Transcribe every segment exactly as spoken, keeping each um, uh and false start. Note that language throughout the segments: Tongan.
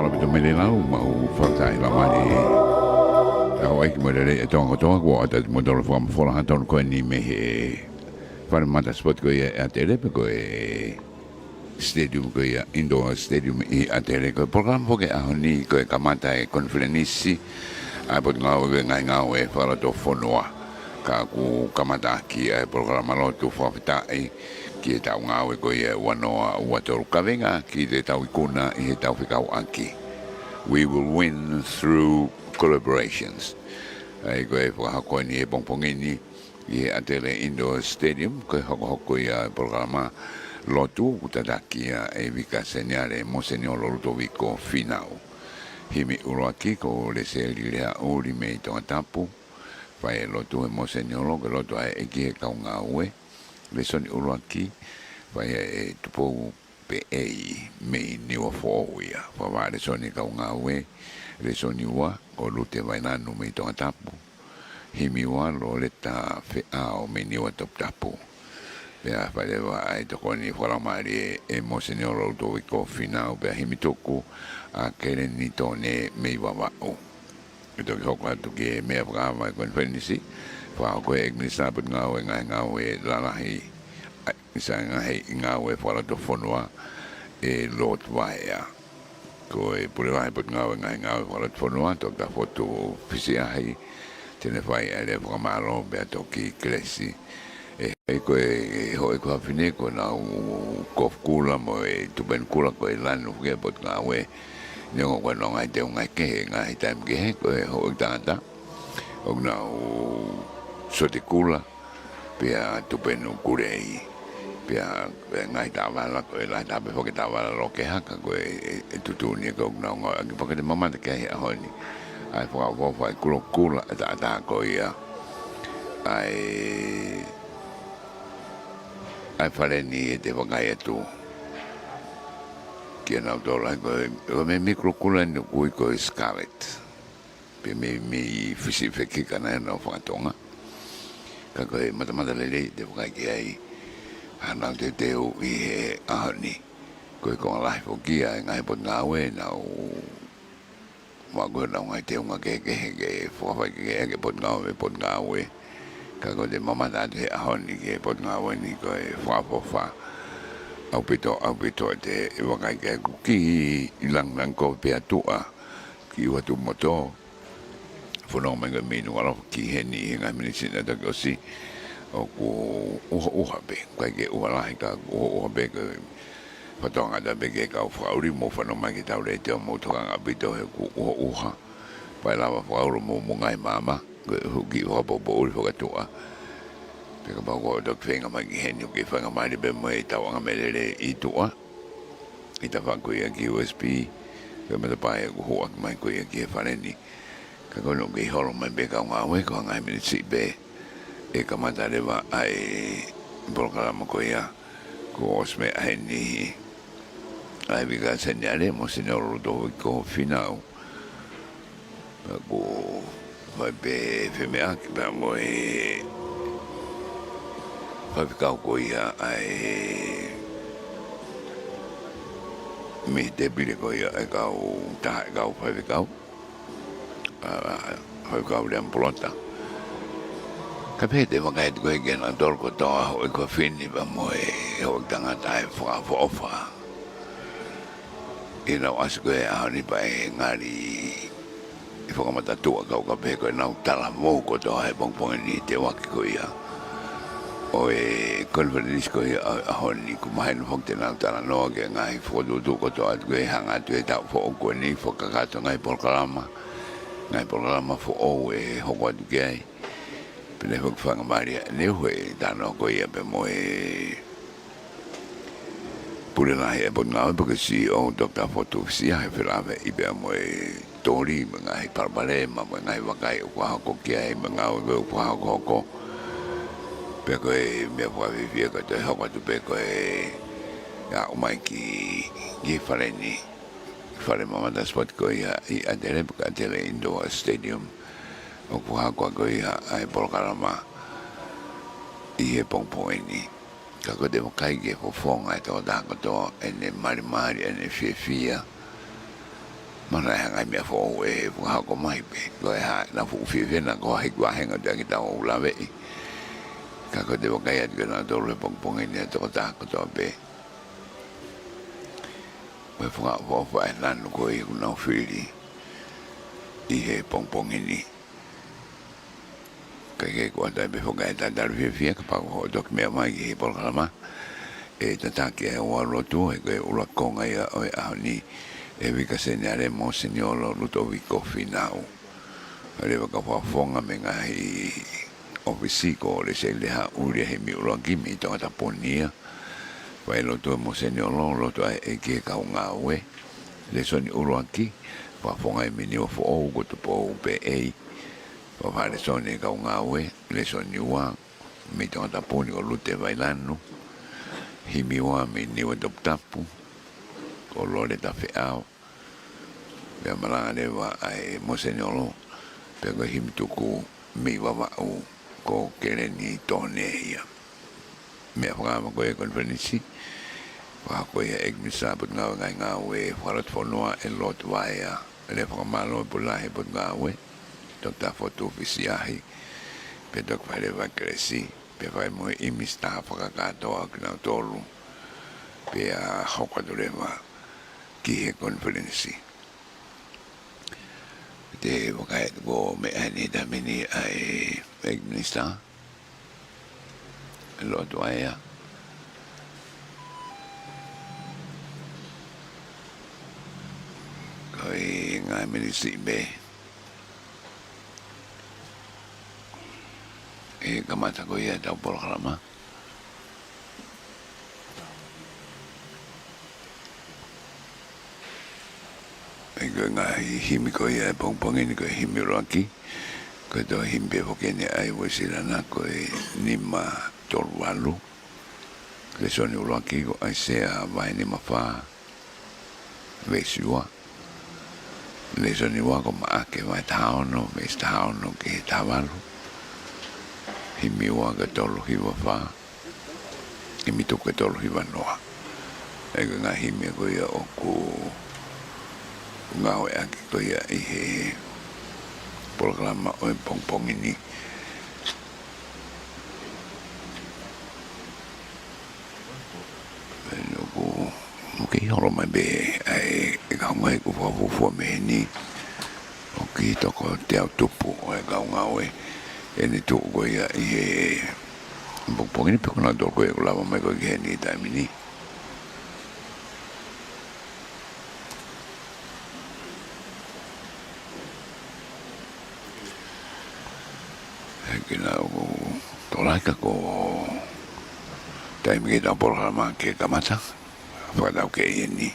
Lavito Mele Lau, mau fakatahi lamani. Au aiki mo lele e tonga kotoa, kua ata ti motolo fakamafola hatonu ko eni mei he fale mata sport ko ia ʻi ʻAtele pe ko e stadium ko ia, indoor stadium ʻi ʻAtele. Ko e polokalama foki ʻaho ni ko e kamata e konifelenisi ʻa e Potungāue ko e Ngaahi Ngāue Fakalotofonua. Ka kuo kamata ʻaki ʻa e polokalama lotu fakafetaʻi ki he taʻu ngāue ko ia ua noa ua tolu, kaveinga ki he tau ikuna ʻi he tau fekauʻaki. We will win through collaborations. ʻA ia ko e fakahoko eni he pongipongi ni ʻi he ʻAtele Indoor Stadium, ko e hokohoko ia e polokalama lotu ʻoku tataki ia ʻe Vika Seniale Moseniolo Lutoviko Finau. Himi ʻuluaki ko Lese Lilea ʻUli mei Tongatapu, fai e lotu ʻe Moseniolo, ko e lotu ʻa e ʻEiki he kau ngāue. Lēsoni ʻuluaki, fai ʻe Tupou Peʻei mei Niuafoʻou ia. Fakavaʻa lēsoni kau ngāue, lēsoni ua, ko Lute Vainanu mei Tongatapu. Himi ua, Loleta Feʻao mei Niuatoputapu. Pea fai leva ʻa e tokoni fakalaumālie ʻe Moseniolo Lutoviko Finau, pea himi tuku ʻa Keleni Tone mei Vavaʻu. ʻE toki hoko atu ki he meʻa fakaava e konifelenisi, fakahoko ʻe he ʻEiki Minisitā Potungāue Ngaahi Ngāue Lalahi, ʻa, Minisitā Ngaahi Ngāue Fakalotofonua, ʻe Lord Vaea. Ko e Pule Lahi Potungāue Ngaahi Ngāue Fakalotofonua, Toketā Fotu Fisiʻahi, te ne fai ʻa e lea fakamālō pea toki kelesi. ʻE, ʻe ko e, ʻe hoko ʻeku fafine ko ʻenau kofu kula mo e tupenu kula ko e lanu foki ʻa e Potungāue. Neongo ko ʻenau ngaahi teunga kehe, ngaahi taimi kehe, ko e hoko ʻeku tangata ʻoku nau sote kula, pea tupenu kulei, pea, pea ngaahi taʻovala, ko e lahi taha pē foki taʻovala loke haka, ko e, e, e tuʻutuʻuni ʻoku nau ngāueʻaki. Pea ko e te mamata ki ai he ʻaho ni, ʻa e fakaʻofoʻofa e kula kula ʻataʻatā ko ia ʻa e, ʻa e fale ni ʻe te vakai atu kia nautolu ai ko e, ko e meʻa mei kula kula ni ʻoku ui ko e scarlet. Pea mei, mei Fisi fekika nai ʻenau fakatonga. Ka ko e matamata lelei te vakai ki ai ʻa ʻenau teuteu ʻi he ʻaho ni. Ko e konga lahi foki ia e ngaahi Potungāue ʻenau, ma ko ʻenau ngaahi teunga kehekehe ke fakafaikehekehe ʻaki e Potungāue mei Potungāue. Ka ko e te mamata atu he ʻaho ni ki he Potungāue ni ko e fakaʻofoʻofa ʻaupito, ʻaupito ʻa e te vakai ki ai. Kuo kiʻi langilangi kovi pē ʻa tuʻa ki ʻUhatuʻumotu. Fononga mai ko ē mei Nukuʻalofa ki heni he ngaahi miniti naʻe toki ʻosi, ʻoku ʻuhaʻuha pē, ʻikai ke ʻuha lahi ka ʻuhaʻuha pē, ko e fakatokanga atu pē ki he kau fakaʻuli mou fanongo mai ki heʻetau letiō mou tokanga ʻaupito he ʻoku ʻuhaʻuha. Pea lava fakaulo mo, mo e ngaahi maama, ko e ʻuhi kiʻi fakapoʻupoʻuli fakatuʻa. Pea kapau ko e toki feinga mai ki heni ʻoku ke faingamālie pē mo e tauʻanga mei lele ʻi tuʻa. ʻI tafaʻaki ia ki U S P, ko e matapā ia ʻoku hūʻaki mai ko ia ki he fale ni. Ka ko eni ʻoku kei holo mai pē kau ngāue ko e ngaahi miniti pē ʻe kamata leva ʻa e polokalama ko ia kuo ʻosi meʻa heni ʻa e Vika Seniale Moseniolo Lutoviko Finau. Pea kuo fai pē femeʻaʻaki pea mo e faifekau ko ia ʻa e mei he tēpile ko ia e kau taha e kau faifekau, ʻa, Faifekau Liam Polota. Ka pehē te vakai atu ko ē kia nautolu kotoa, houʻeiki fafine pea mo e houʻeiki tangata ʻa e fakaʻofoʻofa. ʻI heʻenau ʻasi ko ē he ʻaho ni pea ʻe ngali ʻe fakamata tuʻa kau ka pehē ko ʻenau talavou kotoa he pongipongi ni he teuaki ko ia ʻo e konifelenisi ko ia ʻo e ʻaho ni. Kuo mahino foki te nau talanoa ki he ngaahi fokotuʻutuʻu kotoa atu ke hanga atu he taʻu foʻou ko eni, fakakakato e ngaahi polokalama, ngaahi polokalama foʻou ʻe hoko atu ki ai. Pea naʻe foki faingamālie ʻaneuhu e talanoa ko ia pea mo e Pule Lahi ʻa e Potungāue pe ko e C E O, Doctor Fotu Fisiʻahi, felāveʻi pea mo e toli mo e ngaahi palopalema mo e ngaahi vakai ʻoku fakahoko ki ai mo e ngāue ko ē ʻoku fakahokohoko. Pea ko e meʻa fakafiefia ko e toe hoko atu pē ko e aʻu mai ki, ki he fale ni, fale mamata sport ko ia ʻi ʻAtele pe ko e ʻAtele Indoor Stadium. ʻOku fakahoko ko ia ʻa e polokalama ʻi he pongipongi ni. Ka ko e te vakai ki he fofonga e tokotaha kotoa, ʻene malimali, ʻene fiefia, Mana e hangai meʻa foʻou ʻe fakahoko mai pē. Ko e hā, naʻa fuʻu fiefia naʻa ko ha hiku ʻahenga te ake tau ʻo laveʻi. Ka ko e te vakai atu ke nau tolu he pongipongi ni ʻa e tokotaha kotoa pē. Ko e fakaʻofoʻofa e lanu ko ia ʻoku nau fili ʻi he pongipongi ni. Kae kehe ko e ʻatā pē foki e tatali fiefia kapau ko hoʻo toki meʻa mai ki he polokalama. ʻE tataki ʻe he ʻOtua lotu, he ko e ʻuluaki konga ia ʻo e ʻaho ni, ʻe Vika Seniale Moseniolo Lutoviko Finau. Leva ka fakafofonga mei he ngaahi ʻōfisi ko Lesieli Haʻuli ʻa e himi ʻuluaki mei Tongatapu ni ia. Fai lotu ʻe Moseniolo, lotu ʻa e ʻEiki ki he kau ngāue. Lēsoni ʻuluaki, fakafofonga ʻe Miniua Foʻou ko Tupou Peʻei. Fakafeʻiloaki lēsoni ʻa e kau ngāue, lēsoni ua, mei Tongatapu ni ko Lute Vailanu, himi ua mei Niuatoputapu, ko Loleta Feʻao, pea malanga leva ʻa e Moseniolo, pea ko e himi tuku mei Vavaʻu ko Keleni Tonehia. Meʻa fakaava ko e konifelenisi, fakahoko ia ʻe he ʻEiki Minisitā Potungāue Ngaahi Ngāue Fakalotofonua ʻe Lord Vaea, ʻa e fakamālō ʻa e Puleʻanga Potungāue, Toketā Fotu Fisiahi, pea toki fai leva kelesi, pea fai mo e ʻimi sitaha fakakātoa ʻa kinautolu, pea hoko atu leva ki he konifelenisi. Te u vakai atu ko e meʻa ʻeni he taimi ni ʻa e ʻEiki Minisitā, Lord Vaea. Ko e ngaahi miniti siʻi pē. ʻE kamata ko ia ʻetau polokalama. ʻE ko e ngaahi himi ko ia ʻo e pongipongi ni ko e himi ʻuluaki. Ko e toe himi pē foki ʻeni ʻa e Uēsiliana ko e nima tolu valu. Lēsoni ʻuluaki ko ʻAisea vahe nima fā, veesi ua. Lēsoni ua ko Maʻake vahe taha ono, veesi taha ono ki he taha valu. Himi ua ko e tolu hiva fā. Himi tuku ko e tolu hiva noa. ʻE ko e ngaahi himi ko ia ʻoku ngāueʻaki ko ia ʻi he polokalama ʻo e pongipongi ni. Pea ʻoku, ʻoku kei holo mai pē ʻa e, ʻe kaungā ʻeku fakafuofua mei heni. ʻOku kei toko teau tupu ʻo e kau ngāue ʻeni tuʻu ko ia ʻi he pongipongi ni pe ko nautolu ko ē ʻoku lava mai ko ē ki heni he taimi ni. ʻE kina ʻoku tokolahi ka ko e taimi ke tau polokalama ke kamata. Fakatau ke ʻi heni.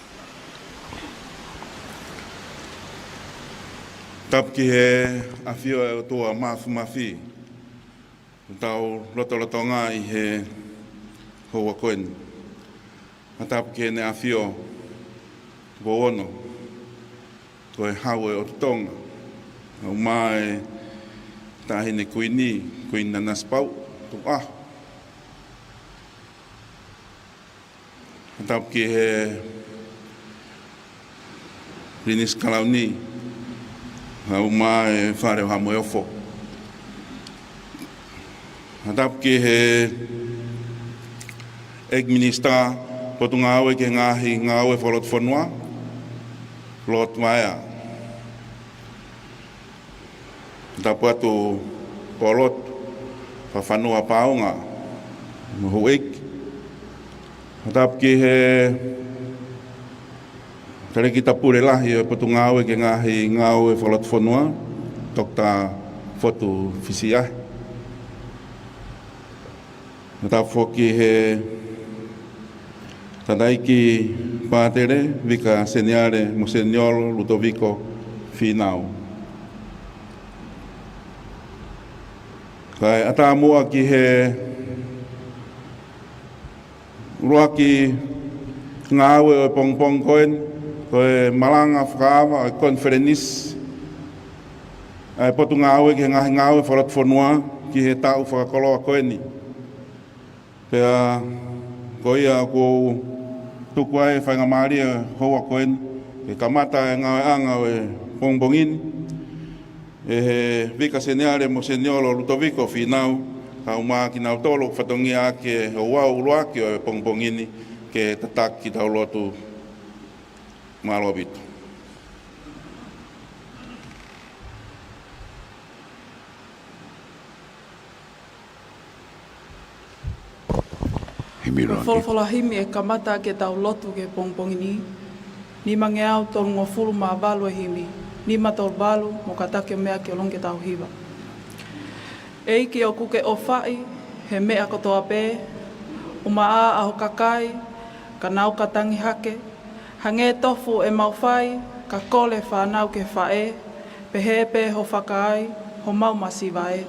Tapu ki he ʻafio ʻa e ʻOtua Māfimafi. Tau lotolotonga ʻi he houa ko eni. Tapu ki heʻene ʻafio Vouono, ko e Hau ʻo e ʻOtu Tonga. ʻUmaʻā e Taʻahine Kuini, Kuini Nanasipauʻu, Tukuʻaho. Tapu ki he Pilinisi Kalauni, ʻumaʻā e Fale ʻo Haʻa Moheofo. Tapu ki he ʻEiki Minisitā Potungāue ki he Ngaahi Ngāue Fakalotofonua, Lord Vaea. Tapu atu Polotu, Fakafanua Paunga, mo e houʻeiki. Tapu ki he Talēkita Pule Lahi ʻo e Potungāue ki he Ngaahi Ngāue Fakalotofonua, Toketā Fotu Fisiahi. Tapu foki he Tangataʻeiki Pātele, Vika Seniale Moseniolo Lutoviko Finau. Kae ʻatā muʻa ki he ʻuluaki ngāue ʻo e pongipongi ko eni, ko e malanga fakaava ʻo e konifelenisi ʻa e Potungāue ki he Ngaahi Ngāue Fakalotofonua ki he taʻu fakakoloa ko eni. Pea ko ia ʻoku ou tuku ai e faingamālie ʻo e houa ko eni, Ke kamata e ngāueʻanga ʻo e pongipongi ni, ʻe he Vika Seniale mo Seniolo Lutoviko Fīnau, kae ʻumaʻā kinautolu ʻoku fatongia ʻaki e ouau ʻuluaki ʻo e pongipongi ni, ke tataki kitautolu atu. Mālō ʻaupito. Himi Ko e Roa. Folofola himi ʻe kamata ʻaki ʻetau lotu ki he pongipongi ni, nimangeau tolungofulu mā valu e himi, nima tolu valu, mo kātaki ʻo meʻa ki ʻolunga ke tau hiva. ʻEiki ʻoku ke ʻofaʻi he meʻa kotoa pē, ʻumaʻā ʻa ho kakai, ka nau ka tangi hake, hangē tofu ʻemau fai, ka kole fānau ki he faʻē, pehē pē ho fakaai, homau masiva ē.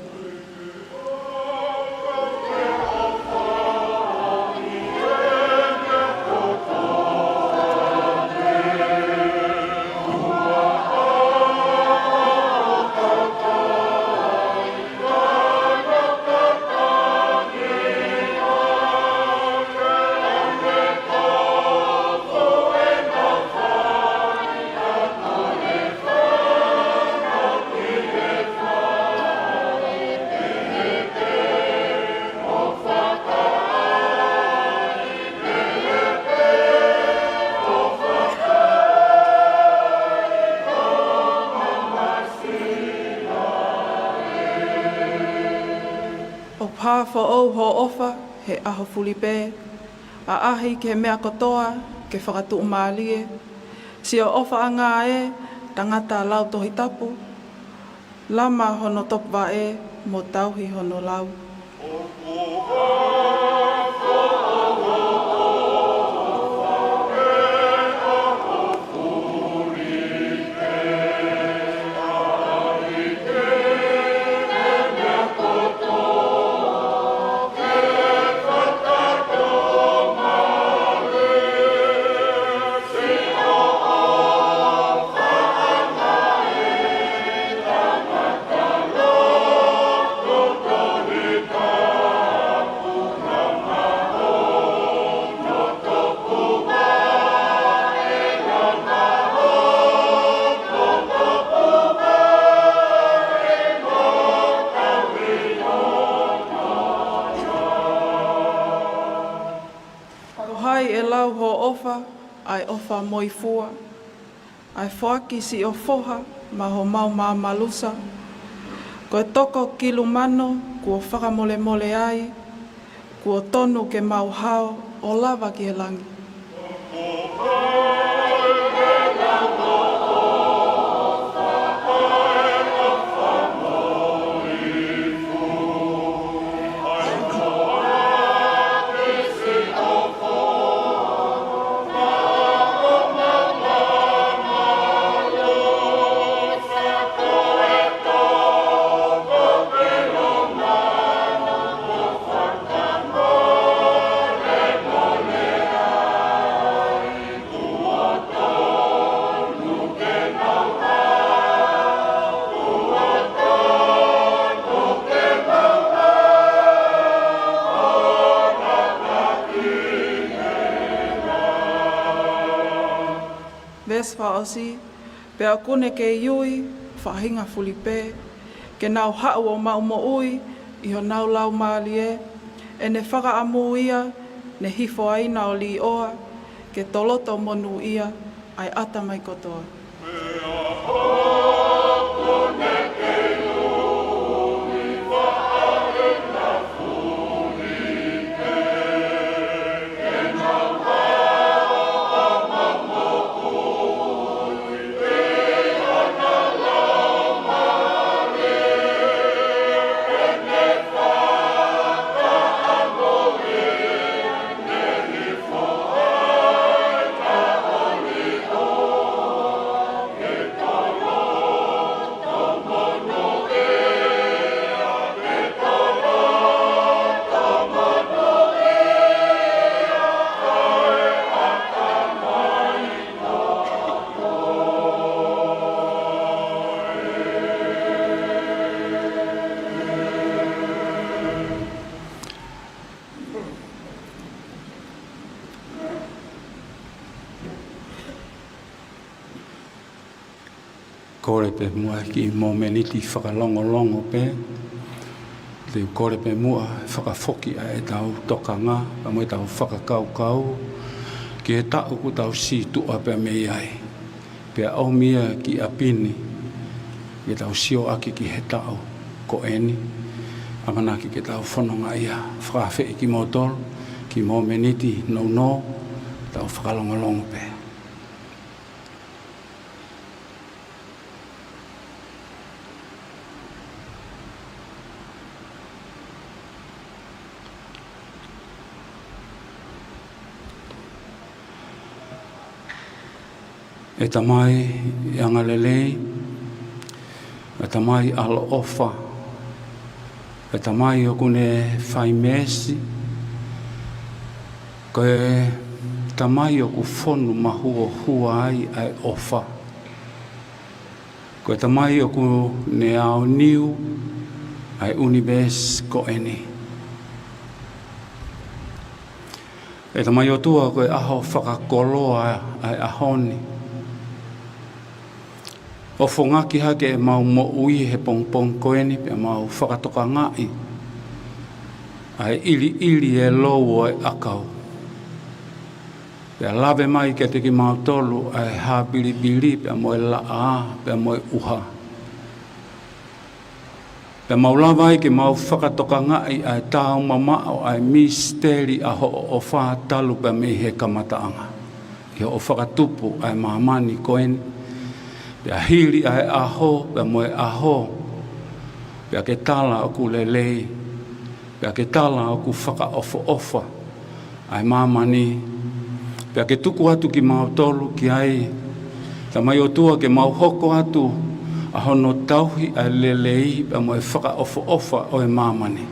ʻOku hā foʻou hoʻo ʻofa he ʻaho fulipē, ʻaʻahi ki he meʻa kotoa ke fakatuʻumālie, siʻo ʻofaʻanga ē tangata lau Tohi Tapu, lama hono topuvaʻe mo tauhi hono lau. Ko hai ʻe lau hoʻo ʻofa, ʻa e ʻofa moifua, ʻa e foaki siʻo foha maʻa homau malusa? Ko e toko kilu mano kuo fakamolemole ai, kuo tonu ke mau hao ʻo lava ki he langi. Veesi fakaʻosi, pea ʻoku ne kei ui faʻahinga fulipē, ke nau haʻu ʻo maʻu moʻui ʻi honau laumālie, ʻene fakaʻamu ia ne hifo ai na ʻo līʻoa, ke toloto monūʻia ʻa e ʻatamai kotoa. Kole pē muʻa ki he momeniti fakalongolongo pē. Te u kole pē muʻa fakafoki ʻa ʻetau tokanga, pea mo ʻetau fakakaukau, ki he taʻu kuo tau sītuʻa pē mei ai. Pea ʻomi ia ki ʻapi ni, ke tau sio ʻaki ki he taʻu ko eni. ʻAmanaki ke tau fononga ia. Fakaafeʻi kimoutolu, ki he momeniti nounou, tau fakalongolongo pē. ʻE Tamai angalelei, ʻe Tamai ʻaloʻofa, ʻe Tamai ʻoku ne fai meesi, ko e Tamai ʻoku fonu mahuohua ai ʻa e ʻofa. Ko e Tamai ʻoku ne aoniu ʻa e ʻunivēsi ko eni. ʻE Tamai ʻOtua, ko e ʻaho fakakoloa ʻa e ʻaho ni. ʻOfongaki hake ʻemau moʻui he pongipongi ko eni, pea mau fakatokangaʻi ʻa e ʻiliʻili ʻe lou ʻo e ʻakau. Pea lave mai kiate kimautolu ʻa e hāpilipili, pea mo e laʻā, pea mo e ʻuha. Pea mau lava ai ke mau fakatokangaʻi ʻa e taumamaʻo ʻa e misiteli ʻa hoʻo ʻofa talu pea mei he kamataʻanga. ʻI hoʻo fakatupu ʻa e māmani ko eni. Pea hili ʻa e ʻaho, pea mo e ʻaho. Pea ke tala ʻoku lelei. Pea ke tala ʻoku fakaʻofoʻofa ʻa e māmani. Pea ke tuku atu kimautolu ki ai, Tamai ʻOtua, ke mau hoko atu ʻa hono tauhi ʻa e lelei, pea mo e fakaʻofoʻofa ʻo e māmani.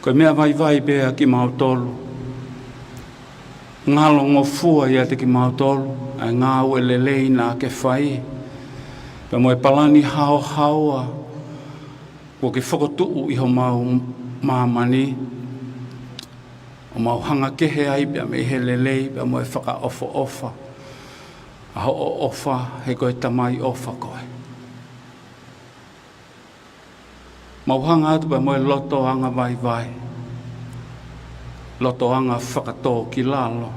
Ko e meʻa vaivai pē ʻa kimautolu. Ngalongofua ʻiate kimautolu ʻa e ngāue lelei naʻa ke fai, pea mo e palani haohaoa kuo ke fokotuʻu ʻi homau māmani, ʻo mau hanga kehe ai pea mei he lelei, pea mo e fakaʻofoʻofa ʻa hoʻo ʻofa, he ko e Tamai ʻofa koe. Mau hanga atu pea mo e loto angavaivai, loto anga fakatōkilalo,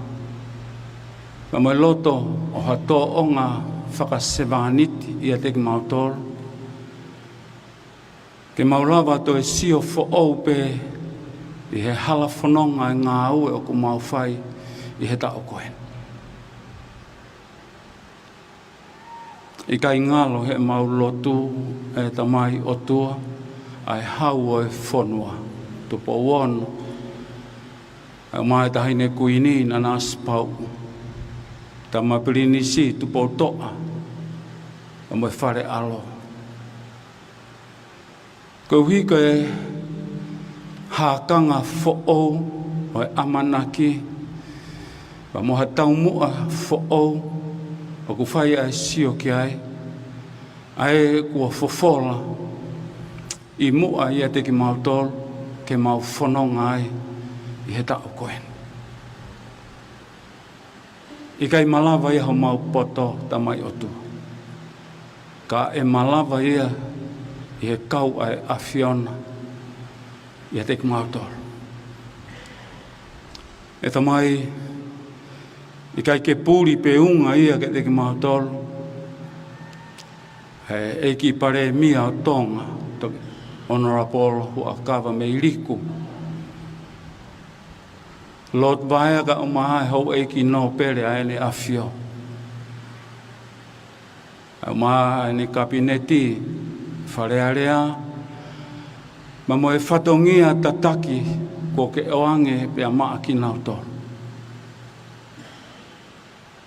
pea mo e loto ʻo ha tōʻonga fakasevāniti ʻiate kimautolu, ke mau lava toe sio foʻou pē ʻi he hala fononga ʻa e ngāue ʻoku mau fai ʻi he taʻu ko eni. ʻIkai ngalo heʻemau lotu, ʻe Tamai ʻOtua, ʻa e hau ʻo e fonua, Tupou Ono, ʻa e ʻUmaʻā ʻo e Taʻahine Kuini Nanasipauʻu, Tama Pilinisi Tupoutoʻa, pea mo e Fale ʻAlo. Koeʻuhi ko e hakanga foʻou ʻo e ʻamanaki, pea mo ha taumuʻa foʻou ʻoku fai ʻa e sio ki ai, ʻa ē kuo fofola ʻi muʻa ʻiate kimautolu ke mau fononga ai ʻi he taʻu ko eni. ʻIkai malava ia homau poto, Tamai ʻOtua. Ka ʻe malava ia ʻi he kau ʻa e ʻAfiona ʻiate kimautolu. ʻE Tamai, ʻikai ke puli pe unga ia kiate kimautolu ʻa e ʻEiki Palēmia ʻo Tonga, Honourable Huʻakavameiliku. Lord Vaea kae ʻumaʻā e Houʻeiki Nōpele ʻa ʻEne ʻAfio. Kae ʻumaʻā ʻa ʻEne Kapineti, Fale Alea, pea mo e fatongia tataki kuo ke ʻoange pea maʻa kinautolu.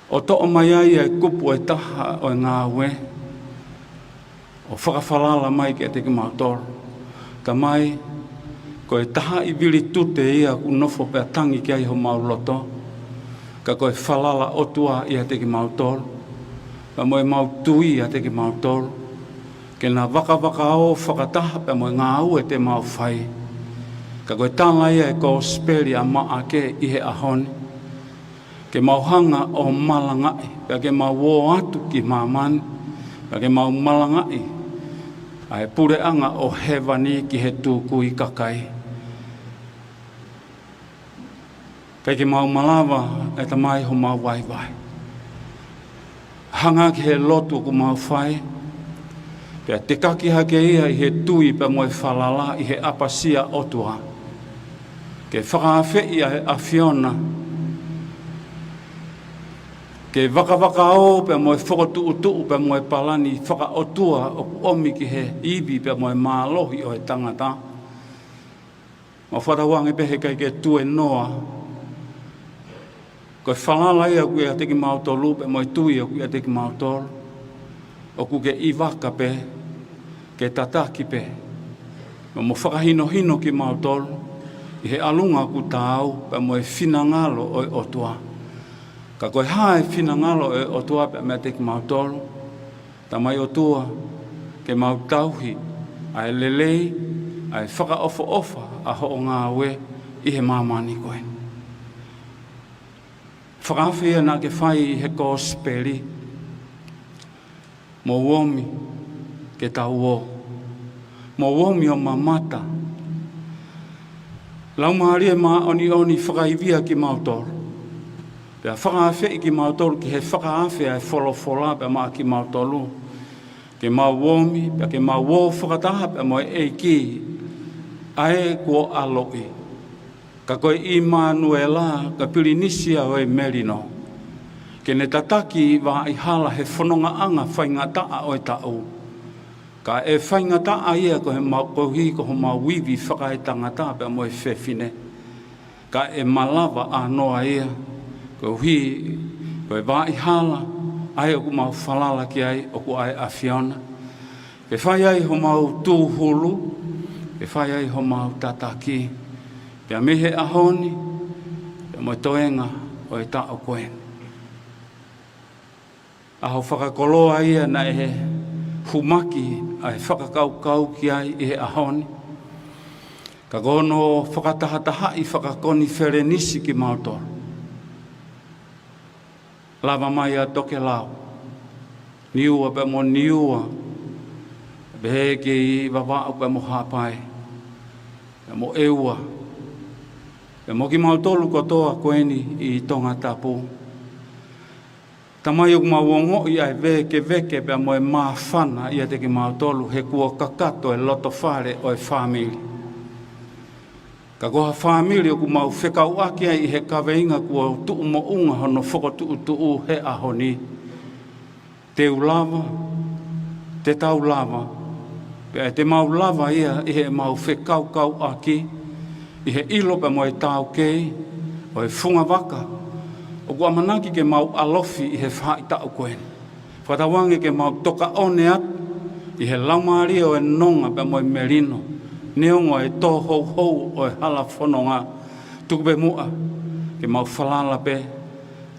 ʻO toʻo mai ai ʻa e kupu ʻe taha ʻo e ngāue, ʻo fakafalala mai kiate kimautolu. Tamai, ko e tahaʻi vilitute ia ʻoku nofo pea tangi ki ai homau loto, ka ko e falala ʻOtua ʻiate kimautolu, pea mo ʻemau tui ʻiate kimautolu, ke na vakavakaō fakataha pea mo e ngāue te mau fai. Ka ko e tala ia ʻa e kosipeli ʻa Maʻake ʻi he ʻaho ni, Ke mau hanga ʻo malangaʻi, pea ke mau ō atu ki māmani, pea ke mau malangaʻi ʻa e puleʻanga ʻo hēvani ki he tukui kakai. ʻIkai ke mau malava, ʻe Tamai, homau vaivai. Hanga ki he lotu ʻoku mau fai, pea tekaki hake ia ʻi he tui pea mo e falala ʻi he ʻapasia ʻOtua. Ke fakaafeʻi ʻa e ʻAfiona, ke vakavakaō pea mo e fokotuʻutuʻu pea mo e palani fakaʻotua ʻoku ʻomi ki he ivi pea mo e mālohi ʻo e tangata. Mau fakatauange pē heʻikai ke tuēnoa. Ko e falala ia ʻoku ʻiate kimautolu pea mo e tui ʻoku ʻiate kimautolu, ʻoku ke ʻi vaka pē, ke tataki pē, mo mo fakahinohino kimautolu ʻi he ʻalunga ʻoku taau pea mo e finangalo ʻo e ʻOtua. Ka ko e hā e finangalo ʻo e ʻOtua pea meiate kimautolu, Tamai ʻOtua, ke mau tauhi ʻa e lelei, ʻa e fakaʻofoʻofa ʻa hoʻo ngāue ʻi he māmani ko ē. Fakaafe ia naʻa ke fai ʻi he kosipeli. Mou omi ke tau ō. Mou omi ʻo mamata. Laumālie Māʻoniʻoni, fakaivia kimautolu. Pea fakaafeʻi kimautolu ki he fakaafe ʻa e folofola pea maʻa kimautolu. Ke mau omi, pea ke mau ō fakataha pea mo e ʻEiki, ʻa ē kuo ʻaloʻi. Ka ko e ʻImanuela, ka Pilinisi ia ʻo e melino. Ke ne tataki Vaʻihala he fonongaʻanga faingataʻa ʻo e taʻu. Ka ʻe faingataʻa ia ko e mau koeʻuhi ko homau ivi fakaetangata pea mo e fefine. Ka ʻe malava ʻānoa ia, koeʻuhi ko e Vaʻihala, ʻa ē ʻoku mau falala ki ai, ʻoku ʻa e ʻAfiona. Ke fai ai homau tūhulu, ke fai ai homau tataki. Pea mei he ʻaho ni, pea mo e toenga ʻo e taʻu ko eni. ʻAho fakakoloa ia naʻe humaki ʻa e fakakaukau ki ai ʻi he ʻaho ni. Ka ko hono fakatahatahaʻi fakakonifelenisi kimautolu. Lava mai ʻa Tokelau, Niua pea mo Niua, pehē ki Vavaʻu pea mo Haʻapai, pea mo ʻEua, pea mo kimautolu kotoa ko eni ʻi Tongatapu. Tamai, ʻoku mau ongoʻi ʻa e vēkeveke pea mo e māfana ʻiate kimautolu he kuo kakato e lotofale ʻo e fāmili. Ka ko ha fāmili ʻoku mau fekauʻaki ai ʻi he kaveinga kuo tuʻumoʻunga hono fokotuʻutuʻu he ʻaho ni. Te u lava, te tau lava, pea te mau lava ia ʻi heʻemau fekaukauʻaki, ʻi he ʻilo pea mo e taukei ʻo e fungavaka ʻoku ʻamanaki ke mau ʻalofi ʻi he faʻahitaʻu ko eni. Fakatauange ke mau tokaʻone atu ʻi he laumālie ʻo e nonga pea mo e melino, neongo e tō houhou ʻo e hala fononga. Tuku pē muʻa ke mau falala pē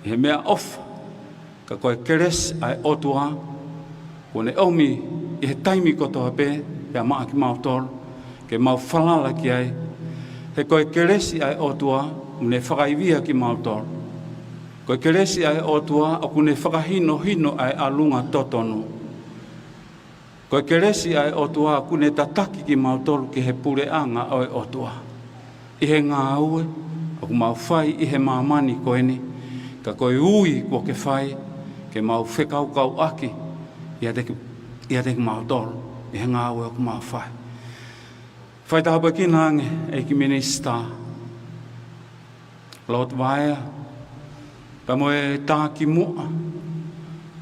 ʻi he meʻaʻofa, ka ko e kelesi ʻa e ʻOtua, kuo ne ʻomi ʻi he taimi kotoa pē, pea maʻa kimautolu, ke mau falala ki ai. He ko e kelesi ʻa e ʻOtua, ʻoku ne fakaivia kimautolu. Ko e kelesi ʻa e ʻOtua, ʻoku ne fakahinohino ʻa e ʻalunga totonu. Ko e kelesi ʻa e ʻOtua, ʻoku ne tataki kimautolu ki he puleʻanga ʻo e ʻOtua. ʻI he ngāue ʻoku mau fai ʻi he māmani ko eni, ka ko e ui kuo ke fai, ke mau fekaukauʻaki ʻiate ki-, ʻiate kimautolu, ʻi he ngāue ʻoku mau fai. Fai tāpuekina ange ʻEiki Minisitā Lord Vaea, pea mo e Taki Muʻa,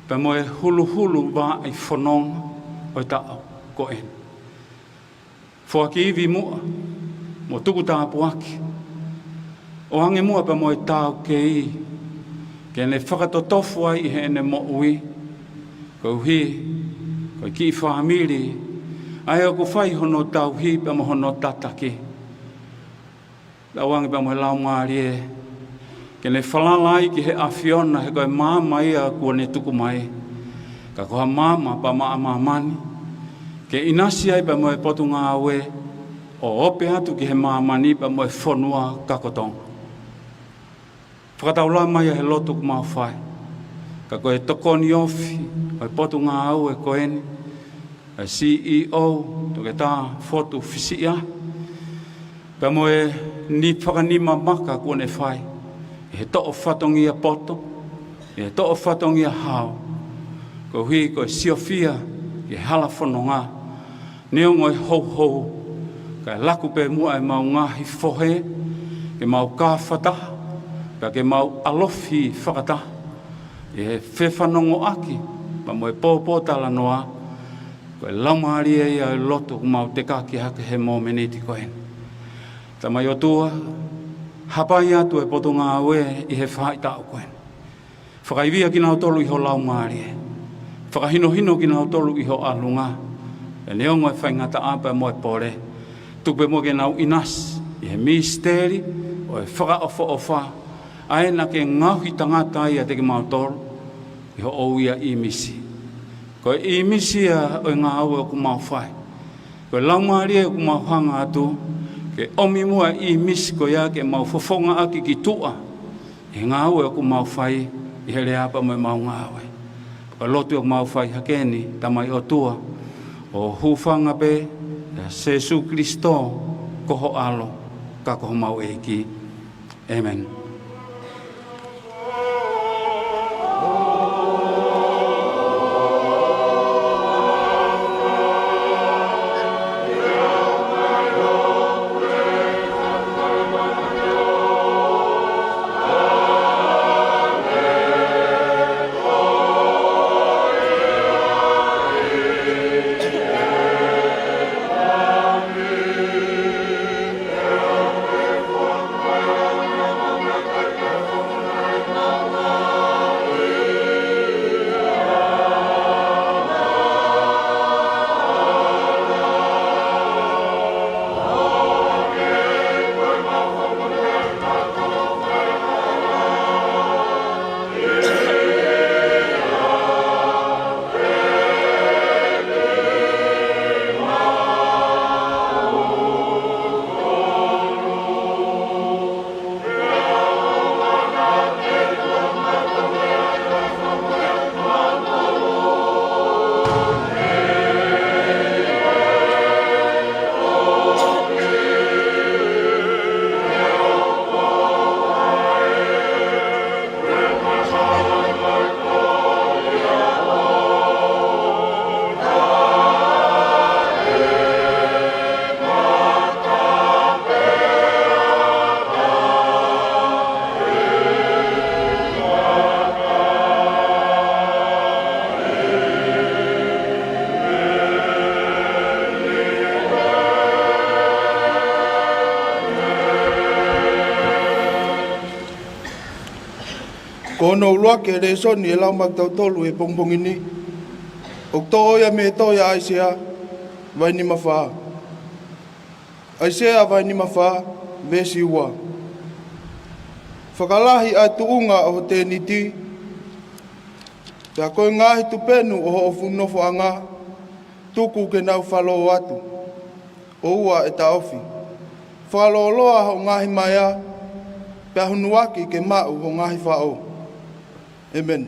pea mo e huluhulu vaʻa ʻi fononga ʻo e taʻu ko eni. Foaki ivi muʻa, mo tuku tāpuaki, ʻoange muʻa pea mo e taukei, ke ne fakatotofu ai ʻi heʻene moʻui, koeʻuhi ko e kiʻi fāmili, ʻa ē ʻoku fai hono tauhi pea mo hono tataki. Tauange pea mo e Laumālie, ke ne falala ai ki he ʻAfiona he ko e maama ia kuo ne tuku mai. Ka ko ha maama pea maʻa māmani, ke ʻinasi ai pea mo e Potungāue, ʻo ope atu ki he māmani pea mo e fonua kako Tonga. Fakataulama ia he lotu ʻoku mau fai. Ka ko e tokoni ofi ʻo e potungāue ko eni, ʻa e C E O, Toketā Fotu Fisiʻa, pea mo e ni fakanima maka kuo ne fai ʻi he toʻo fatongia poto, ʻi he toʻo fatongia hao, koeʻuhi ko e siofia ki he hala fononga, neongo e houhou, kae laku pē muʻa ʻemau ngaahi fohe ke mau kafataha, pea ke mau ʻalofi fakataha ʻi he fefanongoʻaki pea mo e pōpōtalanoa. Ko e laumālie ia ʻo e lotu ʻoku mau tekaki hake he mōmeniti ko eni. Tamai ʻOtua, hapai atu e potungāue ʻi he faʻahitaʻu ko eni. Fakaivia kinautolu ʻi ho laumālie. Fakahinohino kinautolu ʻi ho ʻalunga, ʻa e neongo e faingataʻa pea mo e pole. Tuku pē muʻa ke nau ʻinasi ʻi he misiteli ʻo e fakaʻofoʻofa, ʻa ē naʻa ke ngaohi tangata ai ʻiate kimautolu ʻi hoʻo ui ʻa ʻīmisi. Ko e ʻīmisi ia ʻo e ngāue ʻoku mau fai. Ko e laumālie ʻoku mau hanga atu ke ʻomi muʻa e ʻīmisi ko ia ke mau fofongaʻaki ki tuʻa ʻi he ngāue ʻoku mau fai ʻi he lea pea mo ʻemau ngāue. Ko e lotu ʻoku mau fai hake ni, Tamai ʻOtua, ʻo hūfanga pē ʻia Sēsū Kilisitō ko ho ʻAlo, ka ko homau ʻEiki. ʻĒmeni. Ko hono ʻuluaki e lēsoni ʻe lau maʻa kitautolu he pongipongi ni, ʻoku toʻo ia mei he tohi ʻa ʻAisea vahe nima fā. ʻAisea vahe nima fā, veesi ua. Fakalahi ʻa e tuʻunga ʻo ho tēniti, pea ko e ngaahi tupenu ʻo hoʻo fuʻu nofoʻanga, tuku ke nau falō atu, ʻoua ʻe taʻofi. Fakalōloa hoʻo ngaahi maea, pea hunuaki ke maʻu ho ngaahi faʻo. ʻĒmeni.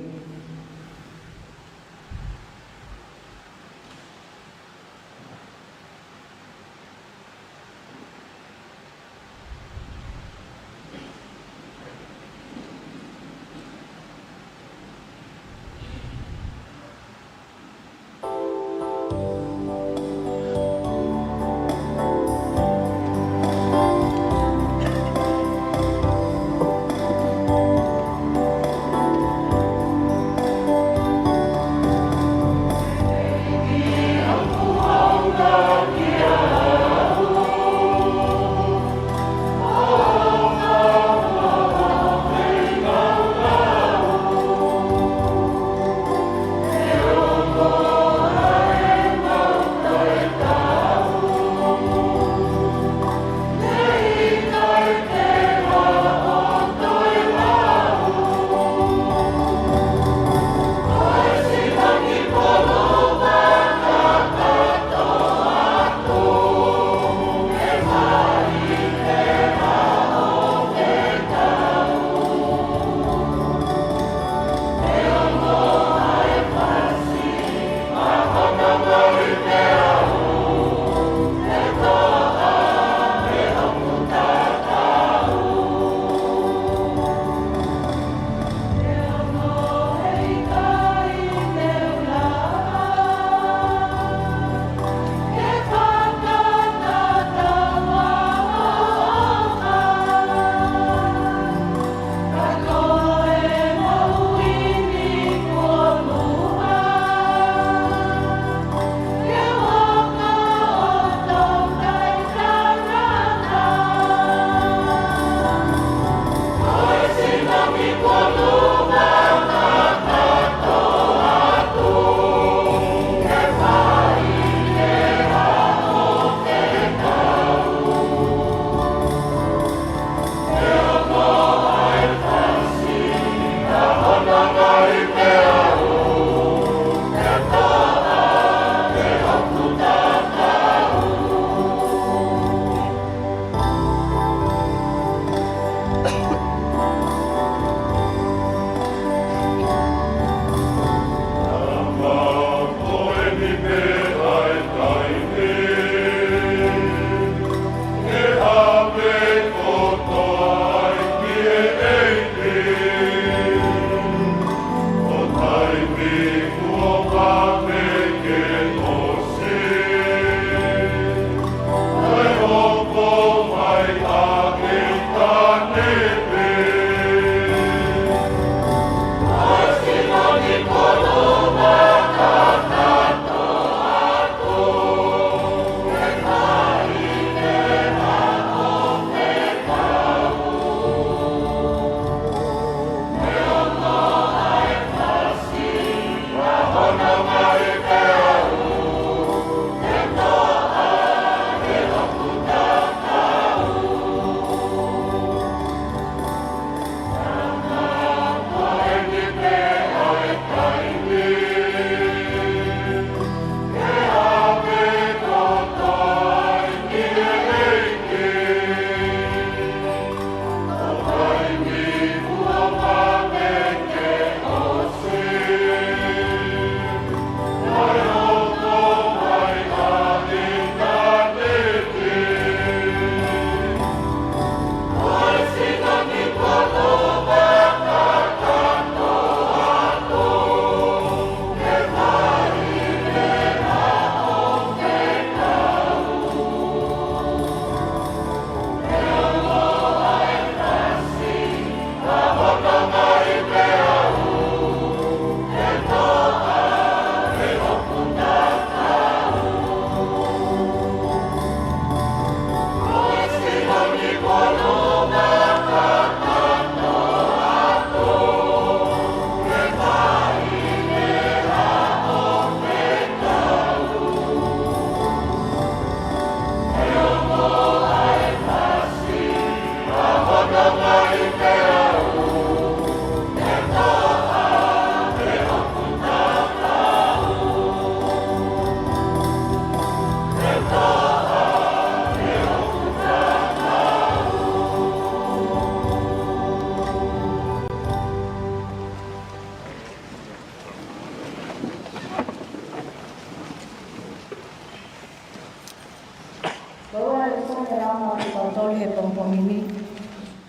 pongipongi ni.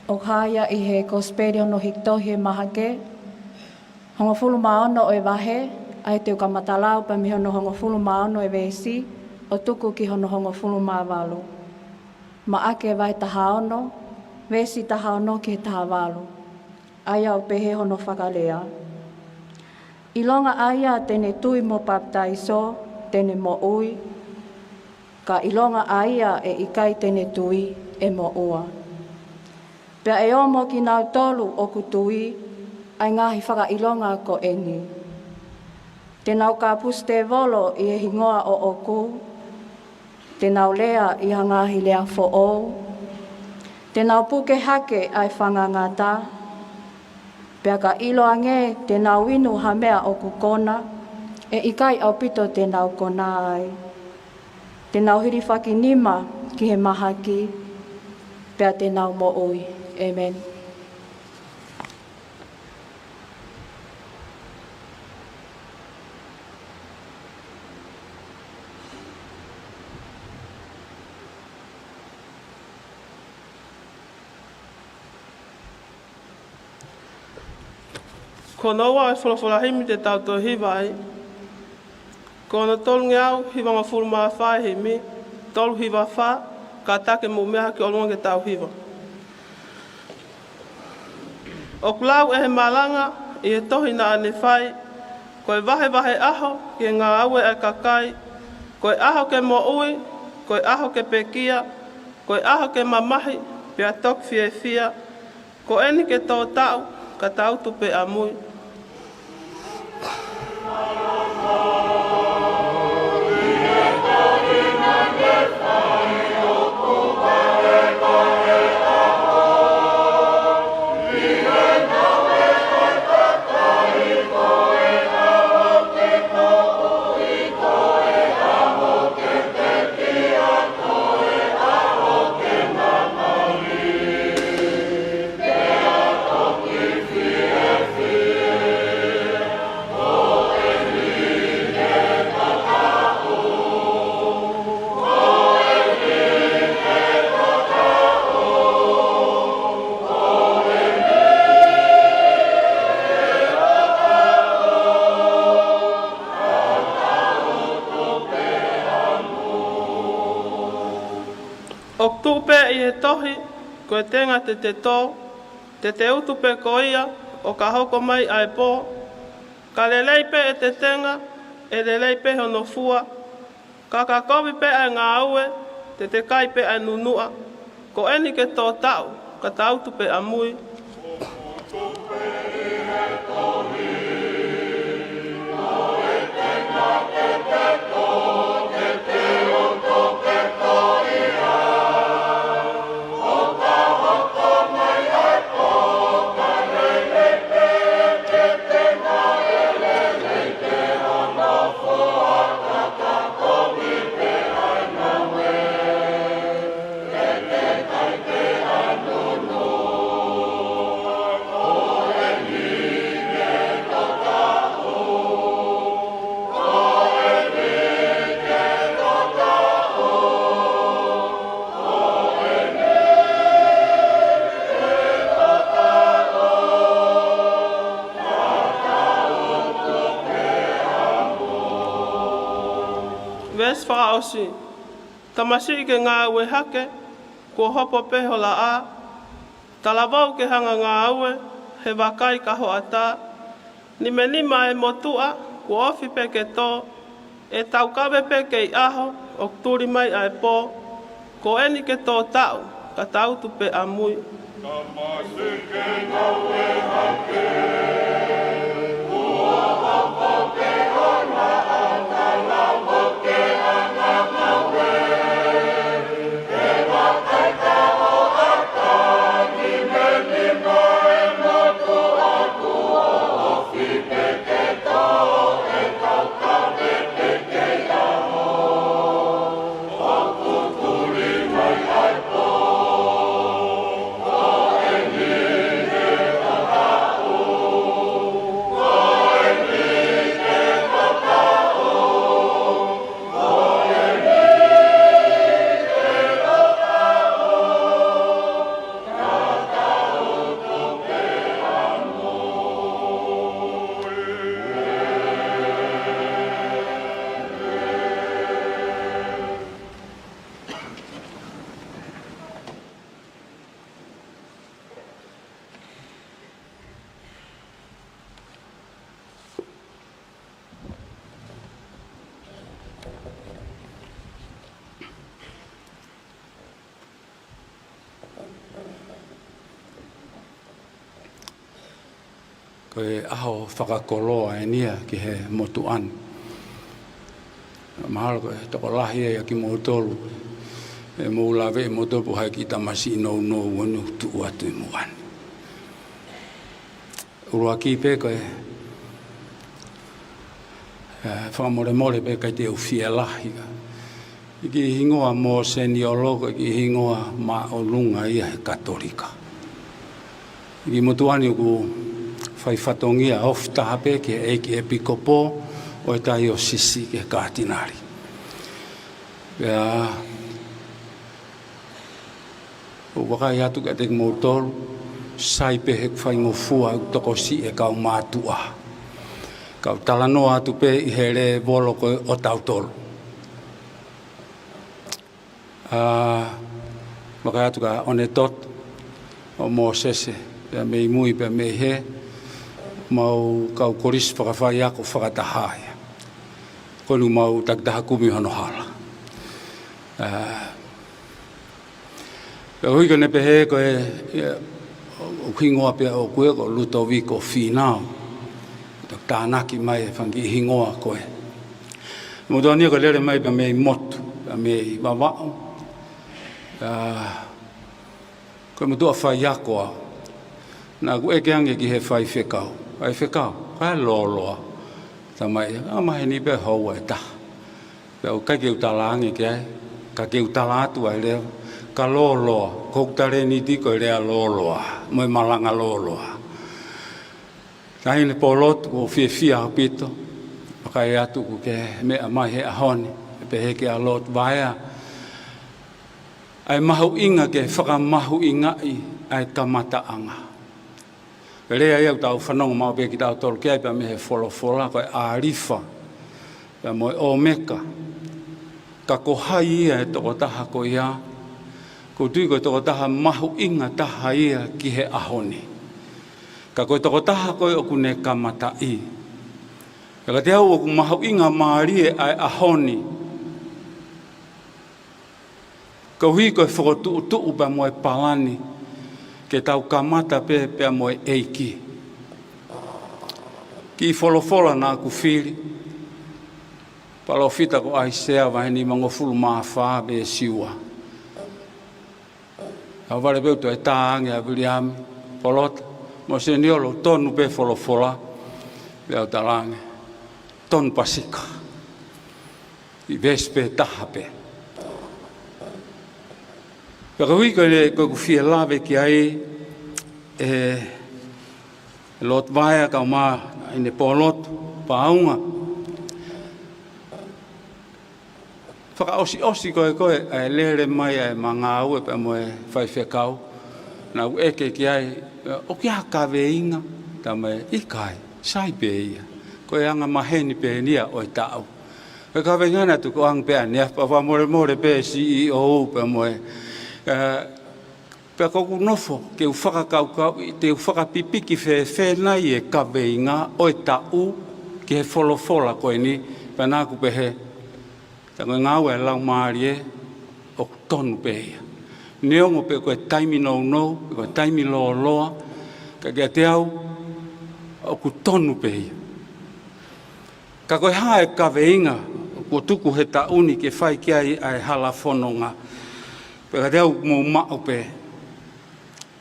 ʻOku hā ia ʻi he Kosipeli hono hiki tohi ʻe Mahake, hongofulu mā ono ʻo e vahe, ʻa ia te u kamata lau pē mei hono hongofulu mā ono ʻo e veesi, ʻo tuku ki hono hongofulu mā valu. Maʻake vahe taha ono, veesi taha ono ki he taha valu. ʻA ia ʻoku pehē hono fakalea: ʻIlonga ʻa ia te ne tui mo papitaiso, te ne moʻui, ka ʻilonga ʻa ia ʻe ʻikai te ne tui, ʻe moʻua. Pea ʻe ō mo kinautolu ʻoku tui ʻa e ngaahi fakaʻilonga ko eni: te nau kapusi tēvolo ʻi he hingoa ʻoʻoku, te nau lea ʻi ha ngaahi lea foʻou, te nau puke hake ʻa e fanga ngata, pea ka ʻiloange te nau inu ha meʻa ʻoku kona, ʻe ʻikai ʻaupito te nau kona ai. Te nau hilifaki nima ki he mahaki, pea te nau moʻui. ʻĒmeni. Ko hono ua ʻo e folofola himi te tau toe hiva ai, ko hono tolungeau hivangofulu mā fā ʻo e himi, tolu hiva fā, kātaki mou meʻa ki ʻolunga ke tau hiva. ʻOku lau ʻe he malanga ʻi he tohi naʻa ne fai: Ko e vahevahe ʻaho ki he ngāue ʻa e kakai, ko e ʻaho ke moʻui, ko e ʻaho ke pekia, ko e ʻaho ke mamahi, pea toki fiefia, ko eni ke tō taʻu, ka ta utu pē ʻamui. ʻOku tuʻu pē ʻi he tohi: Ko e tenga te te tō, te te utu pē ko ia, ʻo ka hoko mai ʻa e pō. Ka lelei pē ʻete tenga, ʻe lelei pē hono fua. Ka ka kovi pē ʻa e ngāue, te te kai pē ʻa e nunuʻa. Ko eni ke tō taʻu, ka ta utu pē ʻamui. Veesi fakaʻosi. Tamasiʻi ke ngāue hake, kuo hopo pē ho laʻā. Talavou ke hanga ngāue, he vakai ka hoʻatā. Nimenima ʻa e motuʻa, kuo ofi pē ke tō. ʻE taukave pē kei ʻaho, ʻoku tuli mai ʻa e pō. Ko eni ke tō taʻu, ka ta utu pē ʻamui. Tamasiʻi ke ngāue hake. Ko e ʻaho fakakoloa eni ia ki he motuʻa ni. Mahalo ko e tokolahi ia ʻia kimoutolu ʻe mou laveʻi moutolu pe ko hai e kiʻi tamasiʻi nounou ʻoku tuʻu atu ʻi muʻa ni. ʻUluaki pē ko e, ē, fakamolemole pē ʻikai te u fielahi. ʻI he kiʻi hingoa Mōseniolo ko e kiʻi hingoa māʻolunga ia he Katolika. ʻI he motuʻa ni ʻoku fai fatongia ofi taha pē ki he ʻEiki ʻEpikopō ʻo e taiosisi, ki he Katinali. Pea ʻoku ou vakai atu kiate kimoutolu, sai pē heʻeku faingofua ʻeku tokosiʻi e kau mātuʻa. Kau talanoa atu pē ʻi he lēvolo ko ē ʻotautolu. ʻA, vakai atu kia ʻOnetoto, ʻo Mōsese, pea mei mui, pea mei hē, mau kau kolisi fakafaiako fakataha ia. Ko eni ʻoku mau takitaha kumi hono hala. ʻA, pea ʻuhi ko ʻene pehē ko e, ia, ʻoku hingoa pē ʻoʻoku ia ko Lutoviko Fīnau. Toki tānaki mai e fanga kiʻi hingoa ko ē. Motuʻa ni ia ko e lele mai pē mei motu, pea mei Vavaʻu. ʻA, ko e motuʻa faiako au. Naʻá ku ʻeke ange ki he faifekau. Faifekau, ko e hā e lōloa? Talamai, ʻa, maheni pē houa ʻe taha. Pea ʻoku ʻikai ke u talaange ki ai, ka ke u tala atu ai leva, ka lōloa, ko hoku talēniti ko e lea lōloa, mo e malanga lōloa. Taʻahine Polotu, ʻoku ou fiefia ʻaupito, vakai atu ʻoku ke meʻa mai he ʻaho ni, ʻo pehē kia Lord Vaea, ʻa e mahuʻinga ke fakamahuʻingaʻi ʻa e kamataʻanga. Lea ia ʻoku tau fanongo maʻu pē kitautolu ki ai pea mei he folofola, ko e ʻĀlifa pea mo e ʻŌmeka. Ka ko hai ia e tokotaha ko ia? ʻOku ou tui ko e tokotaha mahuʻinga taha ia ki he ʻaho ni. Ka ko e tokotaha ko ē ʻoku ne kamataʻi. Pea kiate au ʻoku mahuʻinga mālie ʻa e ʻaho ni. Koeʻuhi ko e fokotuʻutuʻu pea mo e palani ke tau kamata pē pea mo e ʻEiki. Kiʻi folofola naʻá ku fili, palōfita ko ʻAisea vahe nimangofulu mā fā veesi ua. ʻAho vale pē ʻoku toe tā ange ʻa Viliami, Polota, Mōseniolo, tonu pē folofola, pea u talaange, tonu pasika. ʻI he veesi pē taha pē. Pea koeʻuhi ko e, ko ʻeku fie lave ki ai, ē, Lord Vaea kae ʻumaʻā ʻEne Polotu, Paunga. Fakaʻosiʻosi ko ē ko ē, ʻa e lele mai ʻa e ngāue pea mo e faifekau. Naʻá ku ʻeke ki ai, ʻoku ʻi ai ha kaveinga? Talamai, ʻikai, sai pē ia. Ko e anga maheni pē eni ia ʻo e taʻu. Ko e kaveinga naʻe tukuange pē ʻanenai, pea fakamolemole pē C E O pea mo e, ē, pea ko ʻeku nofo ke u fakakaukauʻi, te u fakapipiki fēfē nai e kaveinga ʻo e taʻu ki he folofola ko eni, pea naʻá ku pehē, tā ko e ngāue ʻa e Laumālie ʻoku tonu pē ia. Neongo pe ko e taimi nounou, pe ko e taimi lōloa, ka kiate au ʻoku tonu pē ia. Ka ko e hā e kaveinga kuo tuku he taʻu ni ke fai ki ai ʻa e hala fononga? Pea kiate au ʻoku mou maʻu pē.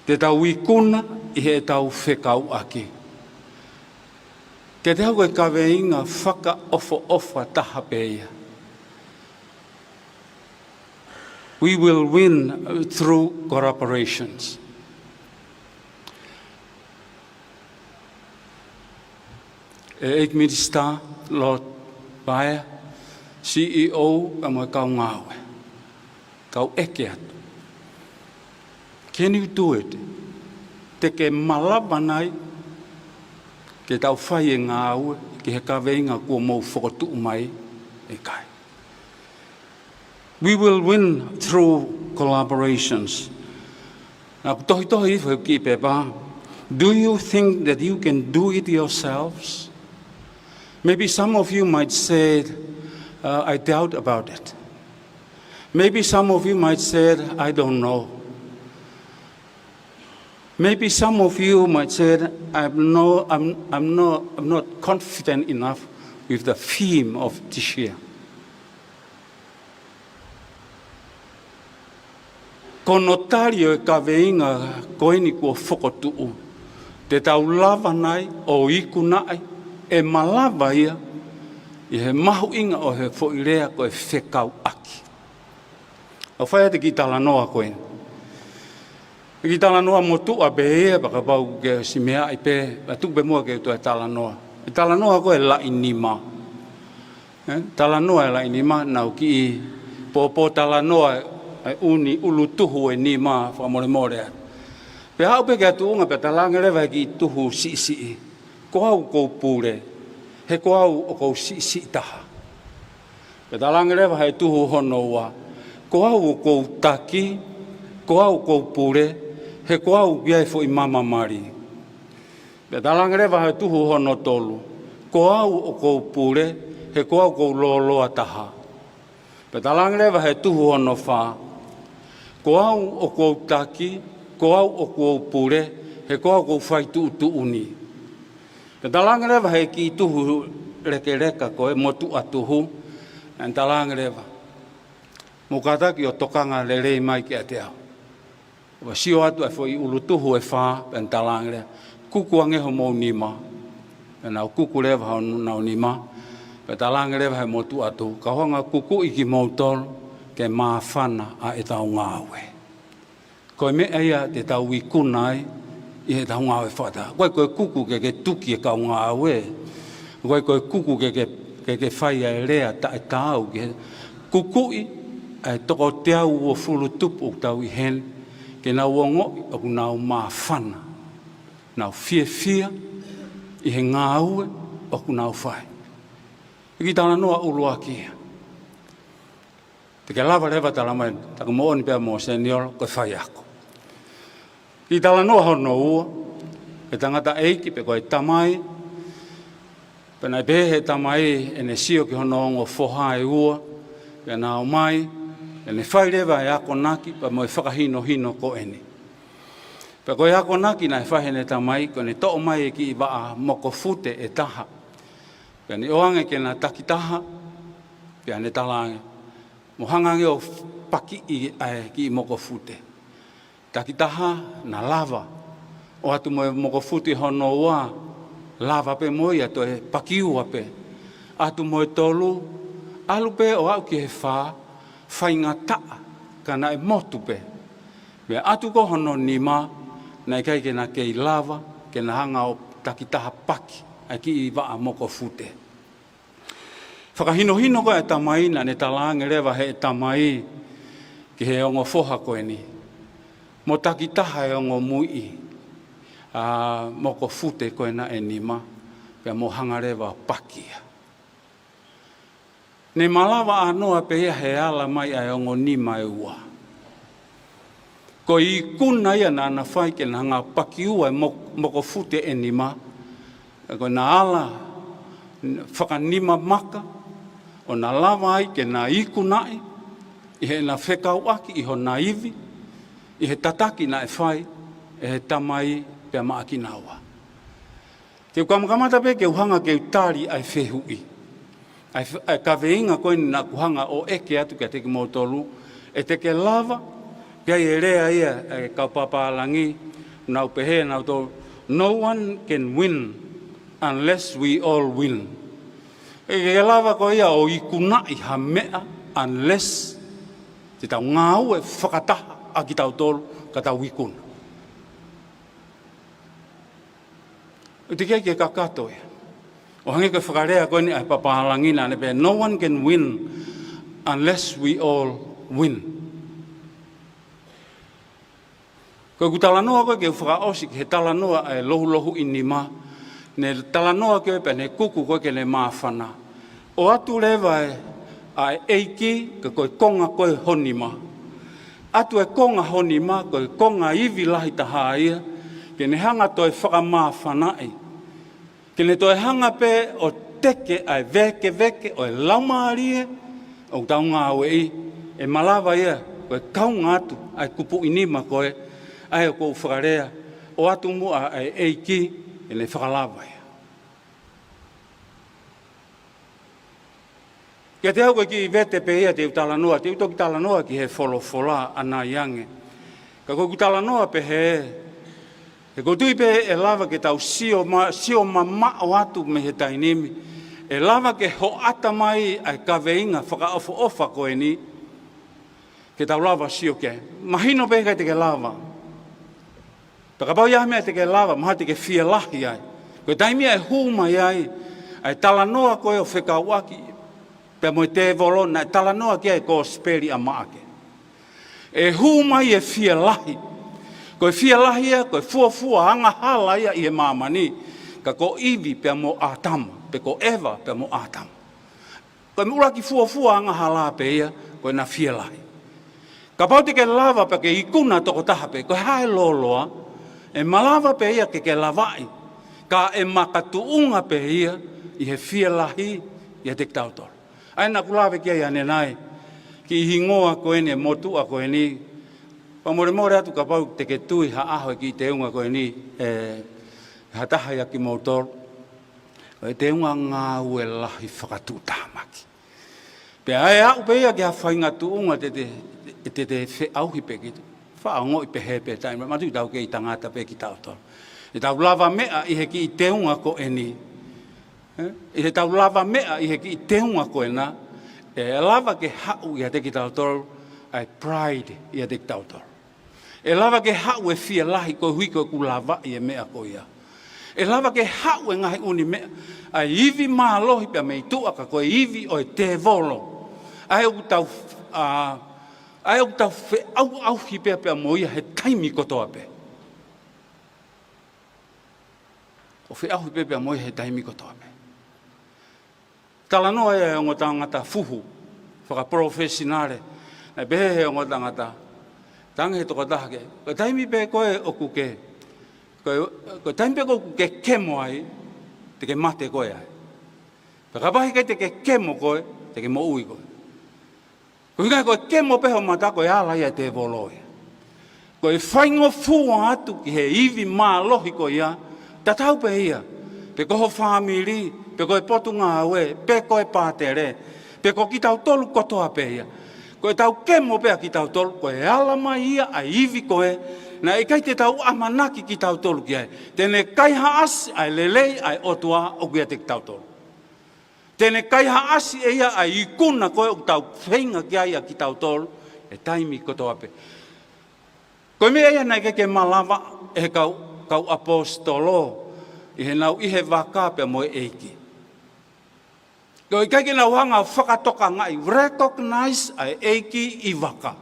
Te tau ikuna ʻi heʻetau fekauʻaki. Kiate au ko e kaveinga fakaʻofoʻofa taha pē ia. We will win through collaborations. ʻEiki Minisitā, Lord Vaea, C E O, kae ʻumaʻā e kau ngāue. Kau ʻeke atu. Can you do it? Te ke malava nai ke tau fai e ngāue ki he kaveinga kuo mou fokotuʻu mai? ʻIkai. We will win through collaborations. Naʻá ku tohitohi hifo he kiʻi pepa. Do you think that you can do it yourselves? Maybe some of you might say, uh, I doubt about it. Maybe some of you might say, I don't know. Maybe some of you might say, "I'm no, I'm, I'm no, I'm not confident enough with the theme of this year." Ko hono tali ʻo e kaveinga ko eni kuo fokotuʻu, te tau lava nai ʻo ikunaʻi ʻe malava ia ʻi he mahuʻinga ʻo e foʻi lea ko e fekauʻaki. ʻOku fai atu e kiʻi talanoa ko eni. Kiʻi talanoa motuʻa pē ia, pea kapau ʻoku ke ʻosi meaʻi pē, pea tuku pē muʻa ke u toe talanoa. ʻE talanoa ko e laʻi nima. ʻE, talanoa e laʻi nima, naʻa ku kiʻi pōpōtalanoa e ʻū ʻulutuhu ʻe nima, fakamolemole atu. Pea aʻu pē ki he tuʻunga pea talaange leva he kiʻi tuhu siʻisiʻi, ko au ʻoku ou pule, he ko au ʻoku ou siʻisiʻi taha. Pea talaange leva he tuhu hono ua, ko au ʻoku ou taki, ko au ʻoku ou pule, he ko au ʻoku ʻi ai e foʻi mama mali. Pea talaange leva he tuhu hono tolu, ko au ʻoku ou pule, he ko au ʻoku ou lōloa taha. Pea talaange leva he tuhu hono fā, ko au ʻoku ou taki, ko au ʻoku ou pule, he ko au ʻoku ou fai tuʻutuʻuni. Pea talaange leva he kiʻi tuhu lekeleka ko e motuʻa tuhu, ʻe talaange leva, mou kātaki ʻo tokanga lelei mai kiate au. Pea sio atu e foʻi ʻulutuhu ʻe fā, pea talaange leva, kuku ange homou nima. Pea nau kuku leva honau nima. Pea talaange leva he motuʻa tuhu, kau hanga ʻo kukuʻi kimoutolu ke māfana ʻa ʻetau ngāue. Ko e meʻa ia te tau ikuna ai ʻi heʻetau ngāue fakataha. ʻOku ʻikai ko e kuku ke ke tuki e kau ngāue. ʻOku ʻikai ko e kuku ke ke, ke ke fai ai e lea taʻetaau ke kukuʻi ʻa e toko teau uofulu tupu ʻoku tau ʻi heni, ke nau ongoʻi ʻoku nau māfana, nau fiefia ʻi he ngāue ʻoku nau fai. Kiʻi talanoa ʻuluaki ia. Te ke lava leva talamai, taku moʻoni pea mo Seniolo, ko e faiako. Kiʻi talanoa hono ua, e tangataʻeiki pe ko e tamai, pea naʻe pehē he tamai ʻene sio ki hono ongo foha ʻe ua, pea na ō mai, pea ne fai leva e akonaki, pea mo e fakahinohino ko eni. Pea ko e akonaki naʻe fai heʻene tamai, ko ʻene toʻo mai e kiʻi vaʻa mokofute ʻe taha. Pea ne ʻoange ke na takitaha, pea ne talaange, mou hanga ange ʻo pakiʻi ʻa e kiʻi mokofute. Takitaha na lava. ʻOatu mo e mokofute hono ua, lava pē mo ia toe paki ua pē. ʻAtu mo e tolu, ʻalu pē ʻo aʻu ki he fā, faingataʻa, ka naʻe motu pē. Pea ʻatu ko hono nima, naʻe ʻikai ke na kei lava, ke na hanga ʻo takitaha paki ʻa e kiʻi vaʻa mokofute. Fakahinohino ko e tamai naʻa ne talaange leva he tamai ki he ongo foha ko eni, mou takitaha e ongo muiʻi ʻa e mokofute ko ena ʻe nima, pea mou hanga leva ʻo paki ia. Ne malava ʻānoa pē ia he ala mai ʻa e ongo nima ʻe ua. Ko e ikuna ia naʻa na fai ke na hanga ʻo paki ua e mo-, mokofute ʻe nima. Ko ʻena ala fakanima maka, ʻo na lava ai ke na ikunaʻi ʻi heʻena fekauʻaki ʻi hona ivi, ʻi he tataki naʻe fai ʻe he tamai pea maʻa kinaua. Ke u kamakamata pē ke u hanga ke u tali ʻa e fehuʻi. ʻA e f-, ʻa e kaveinga ko eni naʻa ku hanga ʻo ʻeke atu kiate kimoutolu, ʻe te ke lava, pea ʻi he lea ia ʻa e kau pāpālangi, nau pehē nautolu, "No one can win unless we all win." ʻE ʻikai ke lava ko ia ʻo ikunaʻi ha meʻa unless te tau ngāue fakataha ʻa kitautolu ka tau ikuna. ʻOku teʻeki ke kakato ia. ʻO hangē ko e fakalea ko eni ʻa e pāpālangi naʻa ne pehē, "No one can win unless we all win." Ko ʻeku talanoa ko ē ke u fakaʻosi ki he talanoa ʻa e lohulohuʻi nima, ne talanoa ko ē pea ne kuku ko ē ke ne māfana. ʻOatu leva ʻe, ʻa e ʻeiki, ka ko e konga ko ē ho nima. ʻAtu e konga ho nima, ko e konga ivi lahi taha ia, ke ne hanga toe fakamāfanaʻi. Ke ne toe hanga pē ʻo teke ʻa e vēkeveke ʻo e laumālie ʻoku tau ngāueʻi, ʻe malava ia, ko e kaunga atu ʻa e kupuʻi nima ko ē, ʻa ia ʻoku ou fakalea, ʻOatu muʻa ʻa e ʻEiki ke ne fakalava ia. Kiate au ko e kiʻi vete pē ia te u talanoa, te u toki talanoa ki he folofola ʻanai ange. Ka ko ʻeku talanoa pehē, he ʻoku ou tui pē ʻe lava ke tau sio ma-, sio mamaʻo atu mei he taimi ni, ʻe lava ke hoʻata mai ʻa e kaveinga fakaʻofoʻofa ko eni, ke tau lava sio ki ai. Mahino pē ʻikai te ke lava. Pea kapau ʻi ai ha meʻa te ke lava, mahalo te ke fielahi ai. Ko e taimi ʻe hū mai ai ʻa e talanoa ko ē ʻo fekauʻaki pea mo e tēvolo, naʻe talanoa ki ai e kosipeli ʻa Maʻake. ʻE hū mai e fielahi. Ko e fielahi ia, ko e fuofua angahala ia ʻi he māmani. Ka ko ʻIvi pea mo ʻĀtama, pe ko ʻEva pea mo ʻĀtama. Ko e ʻuluaki fuofua angahala pē ia, ko ʻena fielahi. Kapau te ke lava pea ke ikuna tokotaha pē, ko e hā e lōloa, ʻe malava pē ia ke ke lavaʻi, ka ʻe makatuʻunga pē ia ʻi he fielahi ʻiate kitautolu. ʻA ia naʻa ku lave ki ai ʻanenai, kiʻi hingoa ko eni, motuʻa ko eni, pea molemole atu kapau te ke tui ha ʻaho e kiʻi teunga ko eni, ʻe, ha taha ia kimoutolu. Ko e teunga ngāue lahi fakatuʻutāmaki. Pea ʻe aʻu pē ia ki ha faʻahinga tuʻunga te te, te te feʻauhi pē kita. Faʻa ongoʻi pehē pē taimi, mātuʻaki tau kei tangata pē kitautolu. ʻE tau lava meʻa ʻi he kiʻi teunga ko eni. ʻE? ʻI he tau lava meʻa ʻi he kiʻi teunga ko ena, ʻe lava ke haʻu ʻiate kitautolu ʻa e pride ʻiate kitautolu. ʻE lava ke haʻu e fielahi koeʻuhi ko ʻeku lavaʻi e meʻa ko ia. ʻE lava ke haʻu e ngaahi ʻū meʻa, ʻa e ivi mālohi pea mei tuʻa ka ko e ivi ʻo e tēvolo. ʻA ē ʻoku tau, ʻa, ʻa ē ʻoku tau feʻauʻauhi pē pea mo ia he taimi kotoa pē. ʻO feʻauhi pē pea mo ia he taimi kotoa pē. Talanoa ia ʻa e ongo tangata fuhu, fakapalofesinale. Naʻe pehē he ongo tangata, talaange he tokotaha ke, ko e taimi pē ko ē ʻoku ke, ko e, ko e taimi pē ko ē ʻoku ke kemo ai, te ke mate koe ai. Pea kapau he ʻikai te ke kemo koe, te ke moʻui koe. Ko e ʻuhinga ko e kemo pē ho mata ko e ala ia e tēvolo ia. Ko e faingofua atu ki he ivi mālohi ko ia, tatau pē ia, pe ko ho fāmili, pe ko e potungāue, pe ko e pātele, pe ko kitautolu kotoa pē ia. Ko ʻetau kemo pē ʻa kitautolu, ko e ala mai ia ʻa e ivi ko ē, naʻe ʻikai te tau ʻamanaki kitautolu ki ai. Te ne kaihaʻasi ʻa e lelei ʻa e ʻOtua ʻoku ʻiate kitautolu. Te ne kaihaʻasi ʻe ia ʻa e ikuna ko ē ʻoku tau feinga ki ai ʻa kitautolu, he taimi kotoa pē. Ko e meʻa ia naʻe ʻikai ke malava ʻe he kau, kau ʻaposetolo, ʻi heʻenau ʻi he vaka pea mo e ʻEiki. Ko e ʻikai ke nau hanga ʻo fakatokangaʻi, recognize ʻa e ʻEiki ʻi vaka.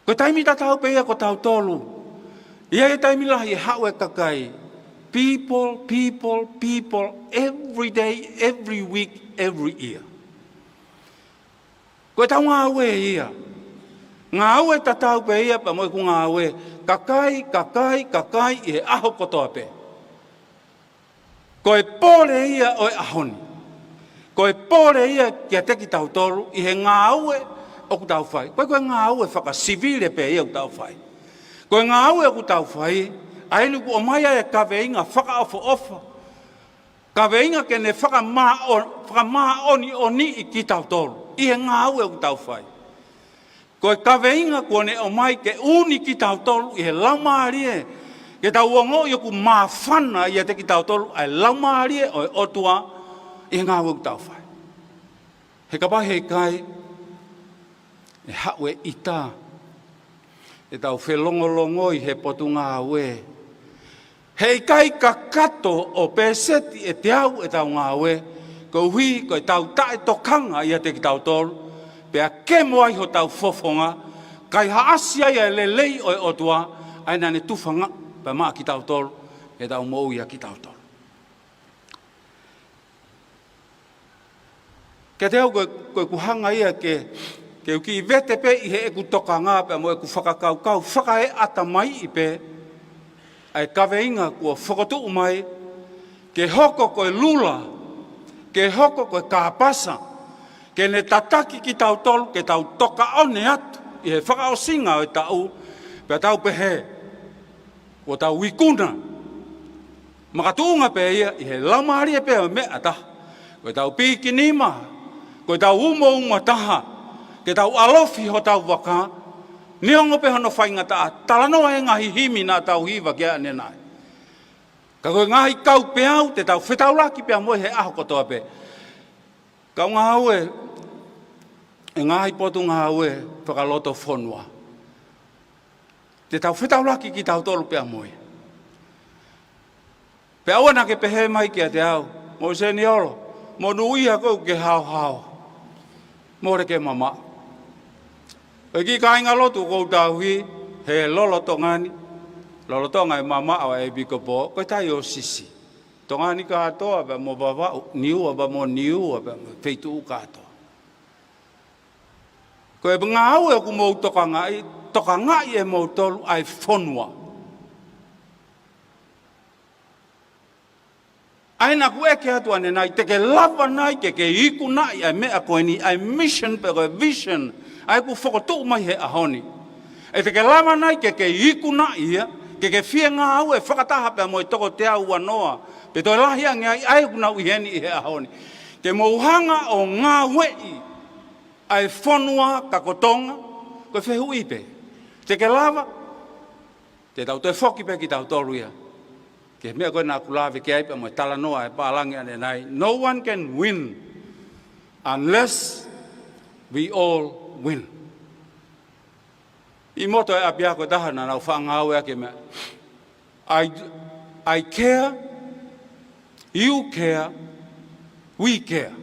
Ko e taimi tatau pē ia ko tautolu. ʻI ai e taimi lahi ʻe haʻu e kakai. People, people, people, every day, every week, every year. Ko ʻetau ngāue ia. Ngāue tatau pē ia pea mo ʻeku ngāue. Kakai, kakai, kakai, ʻi he ʻaho kotoa pē. Ko e pole ia ʻo e ʻaho ni. Ko e pole ia kiate kitautolu ʻi he ngāue ʻoku tau fai. Ko e, ko e ngāue fakasivile pē ia ʻoku tau fai. Ko e ngāue ʻoku tau fai, ʻa eni ʻoku ʻomai ai e kaveinga fakaʻofoʻofa. Kaveinga ke ne fakamaʻo-, fakamāʻoniʻoniʻi kitautolu ʻi he ngāue ʻoku tau fai. Ko e kaveinga kuo ne ʻomai ke ʻuni kitautolu ʻi he Laumālie, ke tau ongoʻi ʻoku māfana ʻiate kitautolu ʻa e Laumālie ʻo e ʻOtua ʻi he ngāue ʻoku tau fai. He kapau he ʻikai, ʻe haʻu e ʻita, ʻetau felongolongo ʻi he potungāue. He ʻikai kakato ʻo pēseti ʻe teau ʻetau ngāue, koeʻuhi ko ʻetau taʻetokanga ʻiate kitautolu, pea kemo ai hotau fofonga, kaihaʻasi ai ʻa e lelei ʻo e ʻOtua, ʻa ia naʻa ne tufa pē maʻa kitautolu, ʻetau moʻui ʻa kitautolu. Kiate au ko e, ko ʻeku hanga ia ke, ke u kiʻi vete pē ʻi heʻeku tokanga pea mo ʻeku fakakaukau, fakaeʻatamaiʻi pē, ʻa e kaveinga kuo fokotuʻu mai, ke hoko ko e lula, ke hoko ko e kāpasa, ke ne tataki kitautolu, ke tau tokaʻone atu, ʻi he fakaʻosinga ʻo e taʻu, pea tau pehē, Kuo tau ikuna makatuʻunga pē ia ʻi he laumālie pē ʻo e meʻa ʻe taha. Ko ʻetau pīkinima, ko ʻetau umouma taha, ke tau ʻalofi hotau vaka, neongo pē hono faingataʻa, talanoa e ngaahi himi naʻa tau hiva ki ai ʻanenai. Ka ko e ngaahi kau peau te tau fetaulaki pea mo ia he ʻaho kotoa pē. Kau ngāue, e ngaahi potungāue fakalotofonua. Te tau fetaulaki kitautolu pea mo ia. Pea ʻoua naʻa ke pehē mai kiate au, Moiseni ʻolo, monūʻia koe ʻoku ke haohaoa. Mole ke mamaʻo. ʻOku ʻi ai e kāingalotu ʻoku ou tauhi, he lolotonga ni, lolotonga e mamaʻo ʻa e ʻEpikopō, ko e taiosisi. Tonga ni kātoa pea mo Vavaʻu, Niua pea mo Niua pea mo e feituʻu kātoa. Ko e ngāue ʻoku mou tokangaʻi, tokangaʻi ʻe moutolu ʻa e fonua. ʻA ia naʻa ku ʻeke atu ʻanenai, te ke lava nai ke ke ikunaʻi ʻa e meʻa ko eni, ʻa e mission pe ko e vision, ʻa ia ʻoku fokotuʻu mai he ʻaho ni. ʻE te ke lava nai ke ke ikunaʻi ia, ke ke fie ngāue fakataha pea mo e toko teau uanoa, pe toe lahi ange ai, ʻa ia ʻoku nau ʻi heni ʻi he ʻaho ni. Ke mou hanga ʻo ngāueʻi ʻa e fonua ka ko Tonga, ko e fehuʻi pē. Te ke lava, te tau toe foki pē kitautolu ia ki he meʻa ko ē naʻa ku lave ki ai pea mo e talanoa e pālangi ʻanenai. No one can win unless we all win. ʻI he moto e ʻapiako ʻe taha naʻa nau faʻa ngāueʻaki e meʻa. I, I care, you care, we care.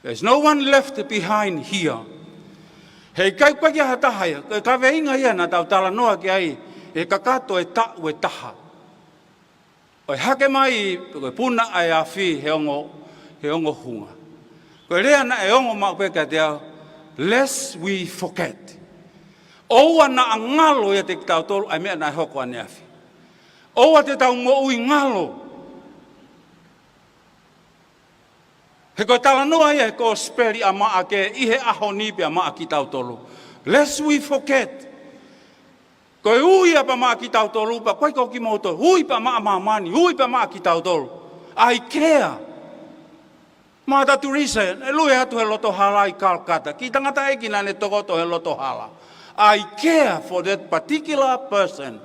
There's no one left behind here. He ʻikai ko e kiʻi ha taha ia, ko e kaveinga ia naʻa tau talanoa ki ai, he kakato e taʻu ʻe taha. ʻO e hake mai, ko e puna ʻa e afi he ongo, he ongo hunga. Ko e lea naʻe ongo maʻu pē kiate au, lest we forget. ʻOua naʻa ngalo ʻiate kitautolu ʻa e meʻa naʻe hoko ʻaneafi. ʻOua te tau moʻui ngalo. He ko e talanoa ia he kosipeli ʻa Maʻake ʻi he ʻaho ni pea maʻa kitautolu. Lest we forget. Ko e ui ia pea maʻa kitautolu, pea ko e ko kimoutolu, ui pea maʻa māmani, ui pea maʻa kitautolu. I care. Mother Teresa, ʻe lue atu he loto hala ʻi Calcutta, kiʻi tangataʻeiki naʻa ne tokoto he loto hala. I care for that particular person.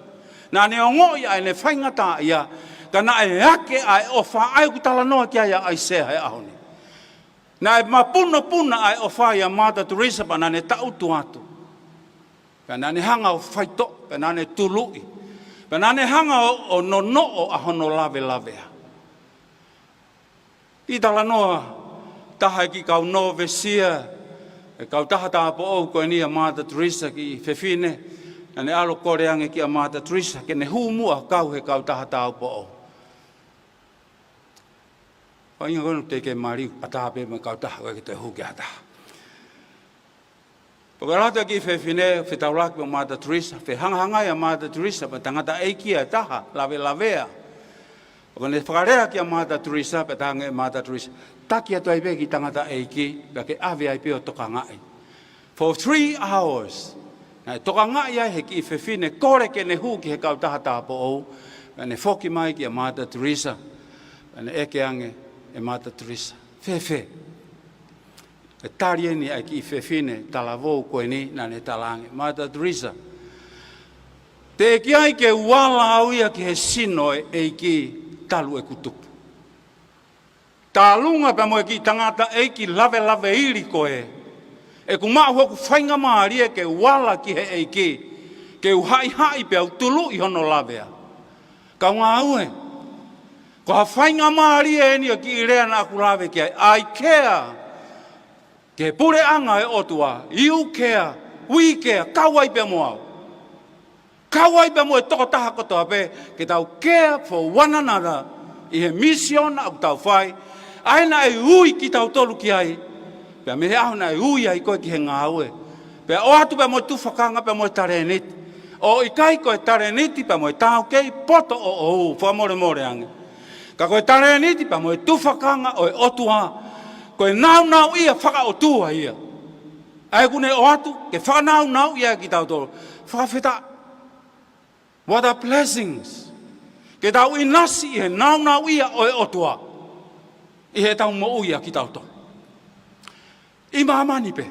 Naʻa ne ongoʻi ʻa ʻene faingataʻaʻia, ka naʻe ake ʻa e ʻofa, ʻa ia ʻoku talanoa ki ai ʻa ʻAisea he ʻaho ni. Naʻe mapunopuna ʻa e ʻofa ʻia Mother Teresa pea naʻa ne taʻutu atu. Pea naʻa ne hanga ʻo faitoʻo, pea naʻa ne tuluʻi. Pea naʻa ne hanga ʻo, ʻo nonoʻo ʻa hono lavelavea. Kiʻi talanoa, taha e kiʻi kau nōvesia, e kautaha tāupoʻou ko eni ʻa Mother Teresa, kiʻi fefine, naʻa ne ʻalu ʻo kole ange kia Mother Teresa, ke ne hū muʻa ʻo kau he kautaha tāupoʻou. Ko e ʻuhinga ko ē ʻoku teʻeki ke maliu, ʻatā pē mo e kautaha, ʻoku ʻikai ke toe hū ki ha taha. Pea ko e ʻalu atu e kiʻi fefine, fetaulaki mo Mother Teresa, fehangahangai ʻa Mother Teresa mo e tangataʻeiki ʻe taha, lavelavea. Pea ko ʻene fakalea kia Mother Teresa, pea talaange ʻe Mother Teresa, taki atu ai pē kiʻi tangataʻeiki, pea ke ʻave ai pē ʻo tokangaʻi. For three hours, naʻe tokangaʻi ai he kiʻi fefine, kole ke ne hū ki he kautaha tāupoʻou, pea ne foki mai kia Mother Teresa, pea ne ʻeke ange ʻe Mother Teresa, fēfē? ʻE tali eni ʻa e kiʻi fefine talavou ko eni naʻa ne talaange, Mother Teresa, teʻeki ai ke u ala au ia ki he sino ʻo e ʻEiki talu ʻeku tupu. Tālunga pea mo e kiʻi tangataʻeiki lavelaveili ko ē, ʻoku maʻu hoku faingamālie ke u ala ki he ʻEiki, ke u haʻihaʻi pea u tuluʻi hono lavea. Kau ngāue, ko ha faingamālie eni ʻo e kiʻi lea naʻa ku lave ki ai, I care. Ki he puleʻanga ʻo e ʻOtua, you care, we care, kau ai pea mo au. Kau ai pea mo e tokotaha kotoa pē, ke tau care for one another, ʻi he misiona ʻoku tau fai, ʻa ia naʻe ui kitautolu ki ai, pea mei he ʻaho naʻe ui ai koe ki he ngāue. Pea ʻoatu pea mo e tufakanga pea mo e talēniti. ʻOku ʻikai ko e talēniti pea mo e taukei poto ʻoʻou, fakamolemole ange. Ka ko e talēniti pea mo e tufakanga ʻo e ʻOtua, ko e nāunauʻia fakaʻotua ia. ʻA ia ʻoku ne ʻoatu, ke fakanaunauʻi ai kitautolu. Fakafetaʻi. What a blessings. Ke tau ʻinasi ʻi he nāunauʻia ʻo e ʻOtua ʻi heʻetau moʻui ʻa kitautolu ʻi māmani pē.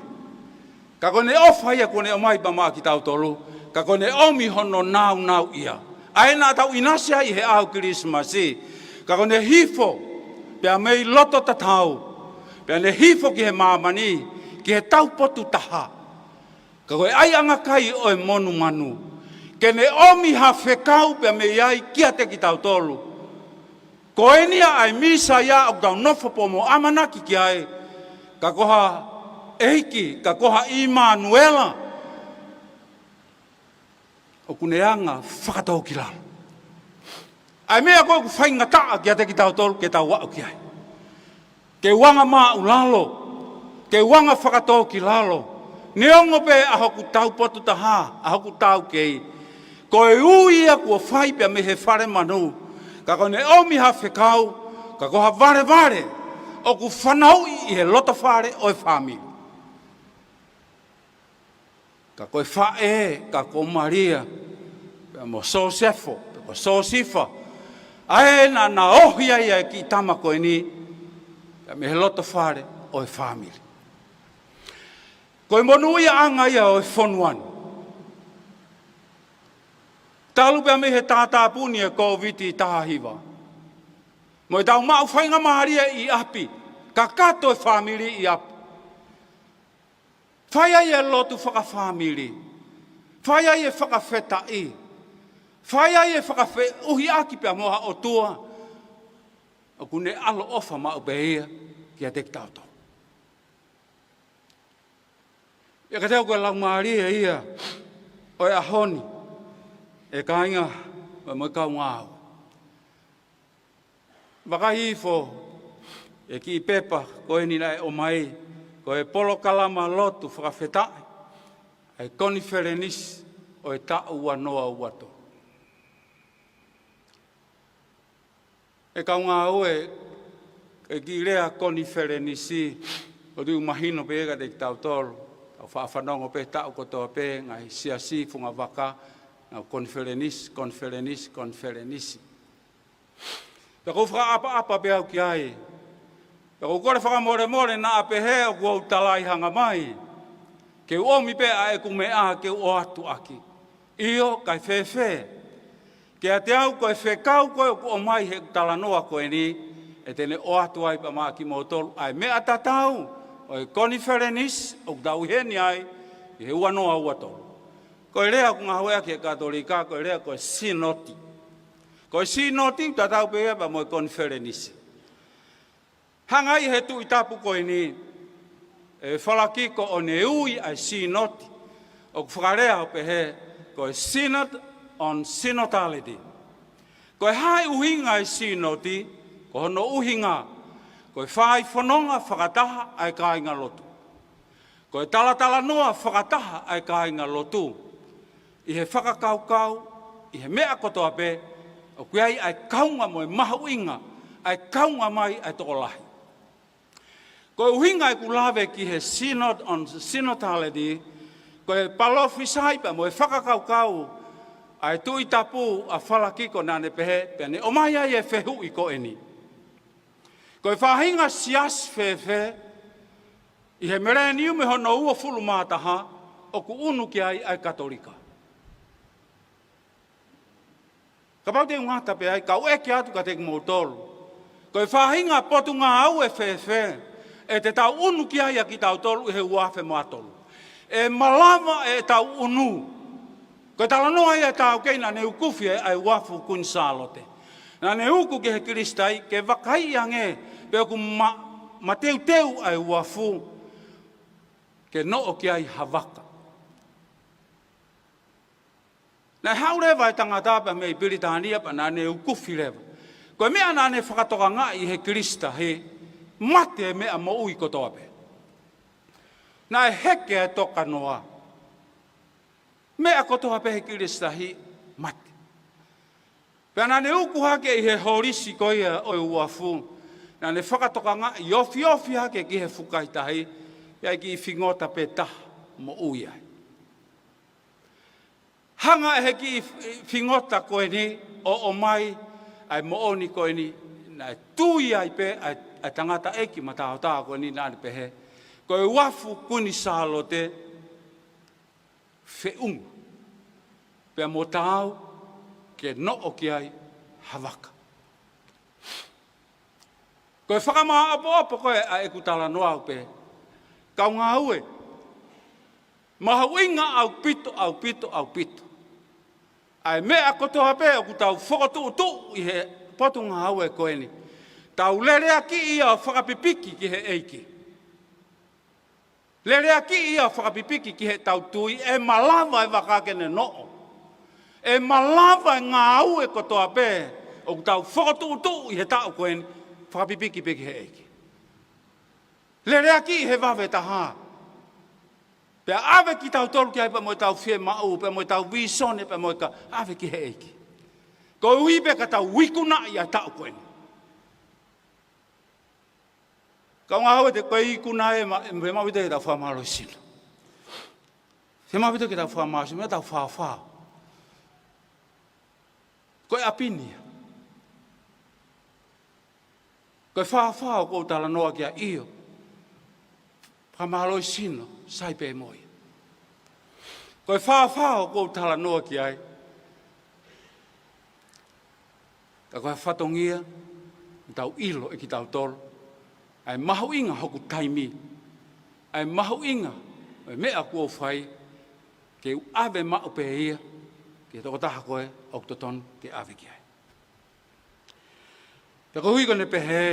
Ka ko ʻene ʻofa ia kuo ne ʻomai pea maʻa kitautolu, ka ko ʻene ʻomi hono nāunauʻia. ʻA ē naʻa tau ʻinasi ai ʻi he ʻaho Kilisimasi, ka ko ʻene hifo pea mei loto tatau, pea ne hifo ki he māmani, ki he taupotu taha. Ka ko e ʻaiʻanga kai ʻo e monumanu, ke ne ʻomi ha fekau pea mei ai kiate kitautolu. Ko eni ʻa e Mīsaia ʻoku tau nofo pea mo ʻamanaki ki ai, ka ko ha ʻEiki, ka ko ha ʻImanuela, ʻoku ne anga fakatōkilalo. ʻA e meʻa ko ē ʻoku faingataʻa kiate kitautolu ke tau aʻu ki ai. Ke u anga māʻulalo, ke u anga fakatōkilalo, neongo pē ʻa hoku taupotu taha, ʻa hoku taukei. Ko e ui ia kuo fai pea mei he fale manu, ka ko ʻene ʻomi ha fekau, ka ko ha valevale ʻoku fanauʻi ʻi he loto fale ʻo e fāmili. Ka ko e faʻē, ka ko Malia, pea mo Sosefo, pea ko Sosifa, ʻa ē naʻa na ohi ai ʻa e kiʻi tama ko eni, pea mei he loto fale ʻo e fāmili. Ko e monūʻiaʻanga ia ʻo e fonua ni. Talu pea mei he tātāpuni e Kōviti taha hiva, mo ʻetau maʻu faingamālie ʻi ʻapi, kakato e fāmili ʻi ʻapi. Fai ai e lotu fakafāmili. Fai ai e fakafetaʻi. Fai ai e fakafeʻuhiʻaki pea mo ha ʻOtua ʻoku ne ʻaloʻofa maʻu pē ia kiate kitautolu. ʻIo, kiate au ko e laumālie ia ʻo e ʻaho ni, ʻe kāinga, mo e kaungāʻapi. Vakai hifo e kiʻi pepa ko eni naʻe ʻomai, ko e polokalama lotu fakafetaʻi ʻa e konifelenisi ʻo e taʻu ua noa ua tolu. ʻE kaungāue, e kiʻi lea konifelenisi, ʻoku ou tui ʻoku mahino pē kiate kitautolu, tau faʻa fanongo pē taʻu kotoa pē, ngaahi siasi, fungavaka, ngaahi konifelenisi, konifelenisi, konifelenisi. Pea ʻoku ou fakaʻapaʻapa pē au ki ai. Pea ʻoku ou kole fakamolemole naʻa pehē ʻoku ou talaʻehanga mai. Ke u ʻomi pē ʻa ʻeku meʻa ke u ʻoatu ʻaki. ʻIo, kae fēfē. Kiate au ko e fekau ko ē ʻoku ʻomai he talanoa ko eni, ʻe te ne ʻoatu ai pea maʻa kimoutolu ʻa e meʻa tatau ʻo e konifelenisi ʻoku tau ʻi heni ai ʻi he ua noa ua tolu. Ko e lea ʻoku ngāueʻaki ʻe he Katolika, ko e lea ko e sīnoti. Ko e sīnoti tatau pē ia pea mo e konifelenisi. Hanga ʻe he Tuʻi Tapu ko eni ʻo falakiko ʻene ui ʻa e sīnoti, ʻoku fakalea ʻo pehē, ko e Synod on Synodality. Ko e hā e ʻuhinga e sīnoti? Ko hono ʻuhinga, ko e fai fononga fakataha ʻa e kāingalotu. Ko e talatalanoa fakataha ʻa e kāingalotu ʻi he fakakaukau, ʻi he meʻa kotoa pē, ʻoku ʻi ai ʻa e kaunga mo e mahuʻinga ʻa e kaunga mai ʻa e tokolahi. Ko e ʻuhinga ʻeku lave ki he Synod on Synodality, ko e palōfisai pea mo e fakakaukau ʻa e Tuʻi Tapu ʻa Falakiko naʻa ne pehē, pea ne ʻomai ai e fehuʻi ko eni. Ko e faʻahinga siasi fēfē ʻi he meleniume hono uofulu mā taha ʻoku ʻunu ki ai ʻa e Katolika? Kapau te u ngata pē ai, kau ʻeke atu kiate kimoutolu. Ko e faʻahinga potungāue fēfē ʻe te tau ʻunu ki ai ʻa kitautolu ʻi he ua afe mā tolu? ʻE malava ʻe tau ʻunu. Ko e talanoa ia ʻa e taukei naʻa ne ukufi ʻa e uafu Kuini Sālote. Naʻa ne uku ki he kilisitahi ke vakaiʻi ange pe ʻoku ma-, mateuteu ʻa e uafu ke noʻo ki ai ha vaka. Naʻe haʻu leva e tangata pea mei Pilitānia pea naʻa ne ukufi leva. Ko e meʻa naʻa ne fakatokangaʻi he kilisitahi, mate e meʻa moʻui kotoa pē. Naʻe heke e tokanoa. Meʻa kotoa pē he kilisitahi, mate. Pea naʻa ne uku hake ʻi he holisi ko ia ʻo e uafu, naʻa ne fakatokangaʻi ofiofi hake ki he fukahi tahi, ʻi ai e kiʻi fingota pē taha moʻui ai. Hanga ʻe he kiʻi fingota ko eni ʻo ʻomai ʻa e moʻoni ko eni, naʻe tui ai pē ʻa e, ʻa e tangataʻeiki mataotao ko eni naʻa ne pehē, ko e uafu Kuini Sālote, feʻunga pea mo taau ke noʻo ki ai ha vaka. Ko e fakamāʻopoʻopo ko ē ʻa ʻeku talanoa au pē, kau ngāue, mahuʻinga ʻaupito, ʻaupito, ʻaupito ʻa e meʻa kotoa pē ʻoku tau fokotuʻutuʻu ʻi he potungāue ko eni, tau leleakiʻi ia ʻo fakapipiki ki he ʻEiki. Leleakiʻi ia ʻo fakapipiki ki heʻetau tui ʻe malava e vaka ke ne noʻo. ʻE malava e ngāue kotoa pē ʻoku tau fokotuʻutuʻu ʻi he taʻu ko eni, fakapipiki pē ki he ʻEiki. Leleakiʻi he vave taha. Pea ʻave kitautolu ki ai pea mo ʻetau fiemaʻu, pea mo ʻetau vīsone, pea mo e ka ʻave ki he ʻEiki. Koeʻuhi pē ka tau ikunaʻi ʻa e taʻu ko eni. Kau ngāue, te ko e ikuna ē, ma, ʻe, ʻe maʻu ʻaupito ke tau fakamālohisino. ʻE maʻu ʻaupito ke tau fakamālohisino, mo tau faofao. Ko e ʻapi ni ia. Ko e faofao ʻoku ou talanoa ki ai, ʻio. Fakamālohisino, sai pē mo ia. Ko e faofao ʻoku ou talanoa ki ai, ka ko e fatongia, tau ʻilo ʻe kitautolu ʻa e mahuʻinga hoku taimi, ʻa e mahuʻinga ʻo e meʻa kuo u fai, ke u ʻave maʻu pē ia ki he tokotaha ko ē ʻoku totonu ke ʻave ki ai. Pea koeʻuhi ko ʻene pehē,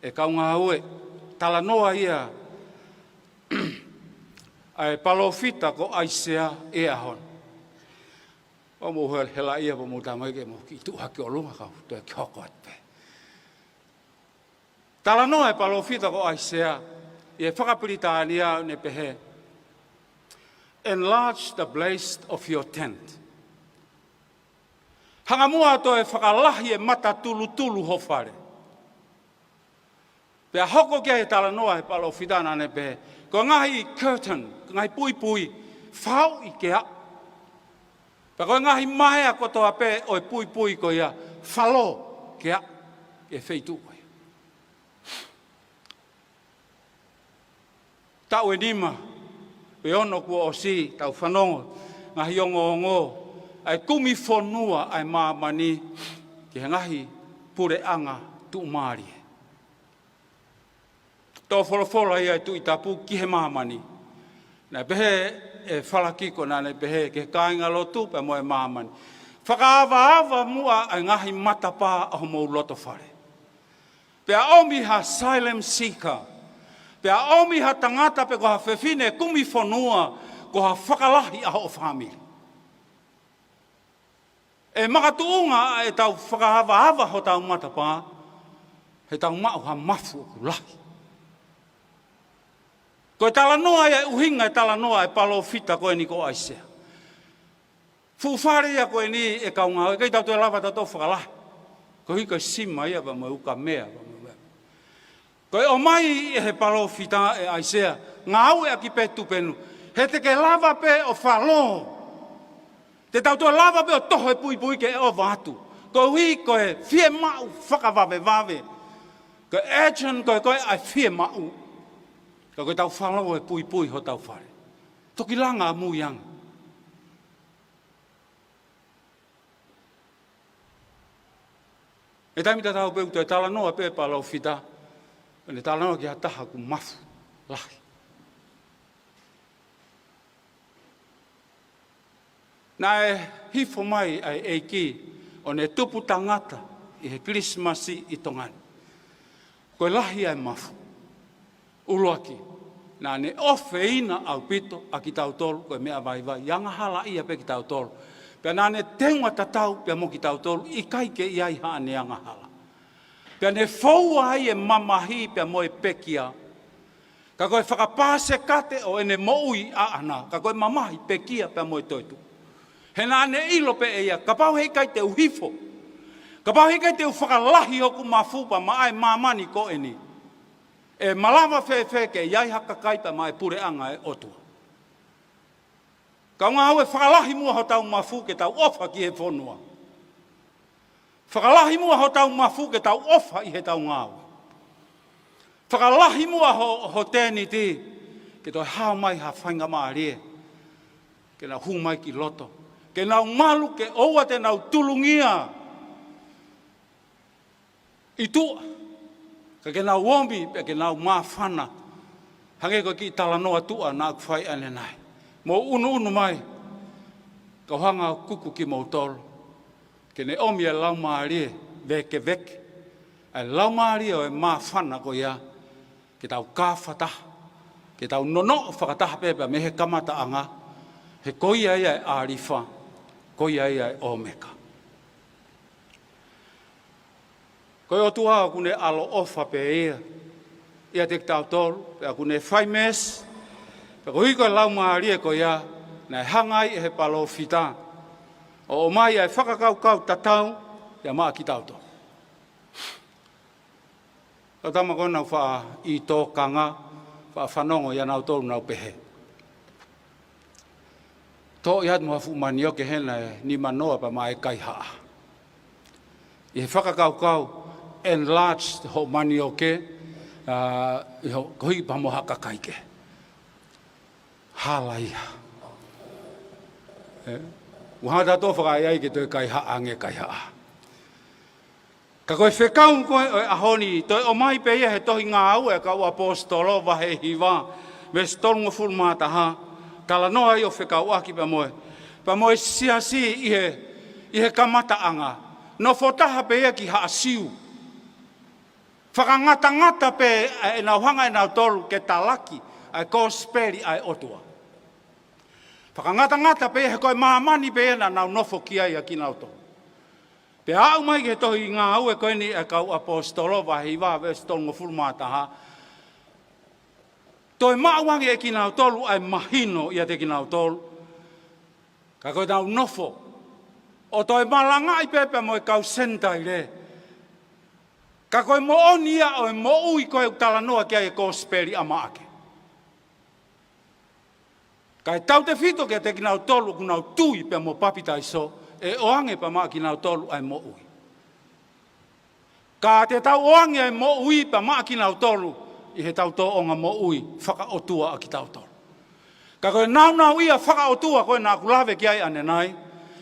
ʻe kau ngāue, talanoa ia ʻa e palōfita ko ʻAisea ʻi he ʻaho ni. ʻOua mou hel-, helaʻia, ʻoua mou tamaiki, mou kiʻi tuʻu hake ʻo ʻolunga, kau toe kiʻi hoko atu pē. Talanoa e palōfita ko ʻAisea ʻi he fakapilitānia, ʻo ne pehē, "Enlarge the place of your tent." Hanga muʻa ʻo toe fakalahi e matatulutulu ho fale. Pea hoko ki ai e talanoa he palōfita, naʻa ne pehē, ko e ngaahi curtain, ko e ngaahi puipui, faʻuʻi ke aʻu. Pea ko e ngaahi maea kotoa pē ʻo e puipui ko ia, falo ke aʻu ki he feituʻu ko ia. Taʻu ʻe nima pe ono kuo ʻosi, tau fanongo ngaahi ongoongo ʻa e kumi fonua ʻa e māmani ki he ngaahi puleʻanga tuʻumālie. Tō folofola ia ʻa e Tuʻi Tapu ki he māmani. Naʻe pehē ʻe Falakiko, naʻa ne pehē ki he kāingalotu pea mo e māmani, fakaavaava muʻa ʻa e ngaahi matapā ʻo homou loto fale. Pea ʻomi ha asylum seeker. Pea ʻomi ha tangata pe ko ha fefine kumi fonua, ko ha fakalahi ʻa hoʻo fāmili. ʻE makatuʻunga ʻetau fakaavaava hotau matapā, he tau maʻu ha mafu ʻoku lahi. Ko e talanoa ia, ʻuhinga e talanoa e palōfita ko eni ko ʻAisea. Fuʻu fale ia ko eni ʻe kau ngāue, ʻikai tau toe lava tautolu fakalahi. Koeʻuhi ko e sima ia pea mo e ukamea pea mo e meʻa. Ko e ʻomai ʻe he palōfita ʻe ʻAisea, ngāueʻaki pē tupenu. He te ke lava pē ʻo falo. Te tau toe lava pē ʻo toho e puipui ke ʻova atu. Koeʻuhi ko e fiemaʻu fakavavevave. Ko e urgent ko ē, ko ē ʻa e fiemaʻu. Ka ko ʻetau falo e puipui hotau fale. Toki langa ʻamui ange. ʻI he taimi tatau pē ʻoku toe talanoa pē palōfita, ʻo ne talanoa ki ha taha ʻoku mafu lahi. Naʻe hifo mai ʻa e ʻEiki ʻo ne tupu tangata ʻi he Kilisimasi ʻi Tonga ni. Ko e lahi ʻa e mafu. ʻUluaki, naʻa ne ʻofeina ʻaupito ʻa kitautolu ko e meʻa vaivai, ʻi angahalaʻia pē kitautolu. Pea naʻa ne teunga tatau pea mo kitautolu, ʻikai ke ʻi ai haʻane angahala. Pea ne foua ai e mamahi pea mo e pekia. Ka ko e fakapāsekate ʻo ʻene moʻui ʻaʻana, ka ko e mamahi, pekia pea mo e toetuʻu. He naʻa ne ʻilo pē ʻe ia, kapau heʻikai te u hifo, kapau heʻikai te u fakalahi hoku mafu pea maʻa e māmani ko eni, ʻe malava fēfē ke ʻi ai ha kakai pea maʻa e puleʻanga e ʻOtua? Kau ngāue, fakalahi muʻa hotau mafu ke tau ʻofa ki he fonua. Fakalahi muʻa hotau mafu ke tau ʻofa ʻi heʻetau ngāue. Fakalahi muʻa ho, ho tēniti ke toe hao mai ha faingamālie ke nau hū mai ki loto, ke nau malu, ke ʻoua te nau tulungia ʻi tuʻa, ka ke nau omi pea ke nau māfana. Hangē ko e kiʻi talanoa tuʻa naʻa ku fai ʻanenai. Mou ʻunuʻunu mai, kau hanga ʻo kuku kimoutolu ke ne omi e laumālie vēkeveke, ʻa e laumālie ʻo e māfana ko ia, ke tau kāfataha, ke tau nonoʻo fakataha pē pea mei he kamataʻanga, he ko ia ia e ʻAlifa, ko ia ia e ʻOmeka. Ko e ʻOtua ʻoku ne ʻaloʻofa pē ia ʻiate kitautolu, pea ʻoku ne fai meesi, pea koeʻuhi ko e laumālie ko ia naʻe hanga ai ʻe he palōfita ʻo ʻomai ʻa e fakakaukau tatau ia maʻa kitautolu. Kau tama ko ena ʻoku faʻa ʻi tōkanga, faʻa fanongo ia nautolu nau pehē, toʻo atu mo ha fuʻu manioke hena ʻe nimanoa pea maʻa e kaihaʻa. ʻI he fakakaukau, enlarge hoʻo manioke, ʻa, ʻi hoʻo, koeʻuhi pea mo ha kakai kehe. Hala ia. ʻE, ʻoku hanga tautolu ʻo fakaʻaiʻai ke toe kaihaʻa ange kaihaʻa. Ka ko e fekau ko ē ʻo e ʻaho ni, toe ʻomai pē ia he tohi Ngāue ʻa e Kau ʻAposetolo vahe hiva, veesi tolungofulu mā taha, talanoa ai ʻo fekauʻaki pea mo e, pea mo e siasi ʻi he, ʻi he kamataʻanga. Nofo taha pē ia ki Haʻa Siu. Fakangatangata pē ʻenau hanga ʻe nautolu ke talaki ʻa e kosipeli ʻa e ʻOtua. Fakangatangata pē ia he ko e māmani pē ia naʻa nau nofo ki ai ʻa kinautolu. Pea aʻu mai ki he tohi Ngāue ko eni ʻa e Kau ʻAposetolo vahe hiva veesi tolungofulu mā taha. Toe maʻu ange ʻe kinautolu ʻa e mahino ʻiate kinautolu. Ka ko ʻenau nofo ʻo toe malangaʻi pē pea mo e kau Senitaile. Ka ko e moʻoni ia ʻo e moʻui ko ē ʻoku talanoa ki ai e kosipeli ʻa Maʻake. Kae tautefito kiate kinautolu ʻoku nau tui pea mo papitaiso, ʻe ʻoange pea maʻa kinautolu ʻa e moʻui. Ka te tau ʻoange ʻa e moʻui pea maʻa kinautolu ʻi heʻetau tōʻonga moʻui fakaʻotua ʻa kitautolu. Ka ko e nāunauʻia fakaʻotua ko ē naʻa ku lave ki ai ʻanenai,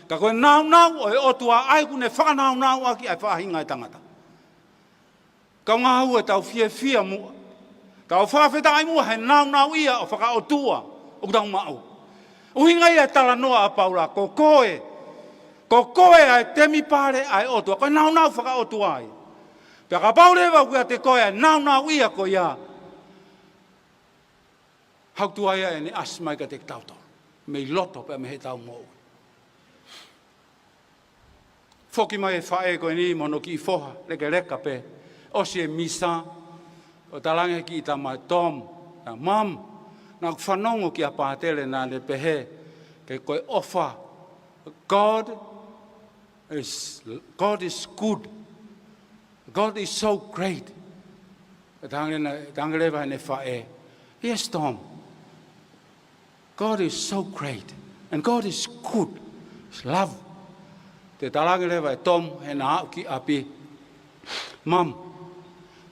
ka ko e nāunau ʻo e ʻOtua ʻa ia ʻoku ne fakanaunauʻaki ʻa e faʻahinga ʻo e tangata. Kau ngāue, tau fiefia muʻa, tau fakafetaʻi muʻa he nāunauʻia ʻo fakaʻotua ʻoku tau maʻu. ʻUhinga ia e talanoa ʻa Paula, ko koe, ko koe ʻa e temipale ʻa e ʻOtua, ko e nāunau fakaʻotua ia. Pea kapau leva ʻoku ʻiate koe ʻa e nāunauʻia ko ia, hau tuai ʻene ʻasi mai kiate kitautolu mei loto pea mei heʻetau moʻui. Foki mai e faʻē ko eni mo hono kiʻi foha lekeleka pē, ʻosi e misa, ʻo talaange ki he tama, Tom, na, Mum, naʻa ku fanongo kia Pātele naʻa ne pehē, ke ko e ʻofa, God is, God is good. God is so great. Talaange na, talaange leva ʻe heʻene faʻē, Yes, Tom. God is so great. And God is good. It's love. Toe talaange leva ʻe Tom heʻena aʻu ki ʻapi, Mum,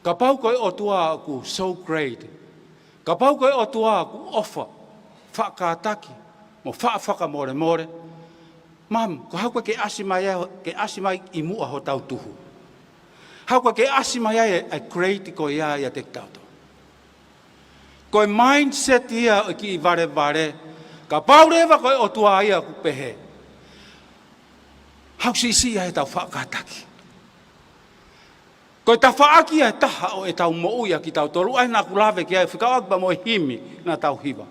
kapau ko e ʻOtua ʻoku so great, kapau ko e ʻOtua ʻoku ʻofa, faʻa kātaki, mo faʻa fakamolemole, Mum, ko e hā ʻoku ʻikai ke ʻasi mai ai, ke ʻasi mai ʻi muʻa hotau tuhu? Hā ʻoku ʻikai ke ʻasi mai ai ʻa e great ko ia ʻiate kitautolu? Ko e mindset ia ʻo e kiʻi valevale, kapau leva ko e ʻOtua ia ʻoku pehē, hā ʻoku siʻisiʻi ai ʻetau faʻa kātaki? Ko e tafaʻaki ia ʻe taha ʻo ʻetau moʻui ʻa kitautolu, ʻa ia naʻa ku lave ki ai, fekauʻaki pea mo e himi naʻa tau hiva.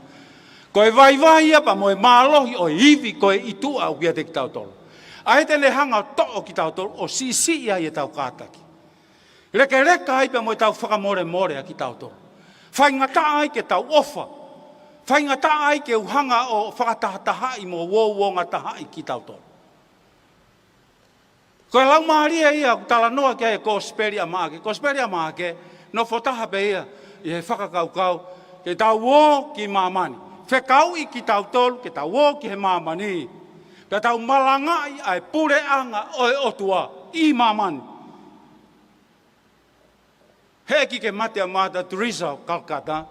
Ko e vaivai ia pea mo e mālohi ʻo e ivi ko ē ʻi tuʻa ʻoku ʻiate kitautolu, ʻa ia te ne hanga ʻo toʻo kitautolu ʻo siʻisiʻi ai ʻetau kātaki. Lekeleka ai pea mo ʻetau fakamolemole ʻa kitautolu. Faingataʻa ai ke tau ʻofa. Faingataʻa ai ke u hanga ʻo fakatahatahaʻi mo uouongatahaʻi kitautolu. Ko e laumālie ia ʻoku talanoa ki ai e kosipeli ʻa Maʻake. Kosipeli ʻa Maʻake, nofo taha pē ia ʻi he fakakaukau ke tau ō ki māmani. fekauʻi kitautolu ke tau ō ki he māmani, pea tau malangaʻi ʻa e puleʻanga ʻo e ʻOtua ʻi māmani. He ʻikai ke mate ʻa Mother Teresa ʻo Calcutta,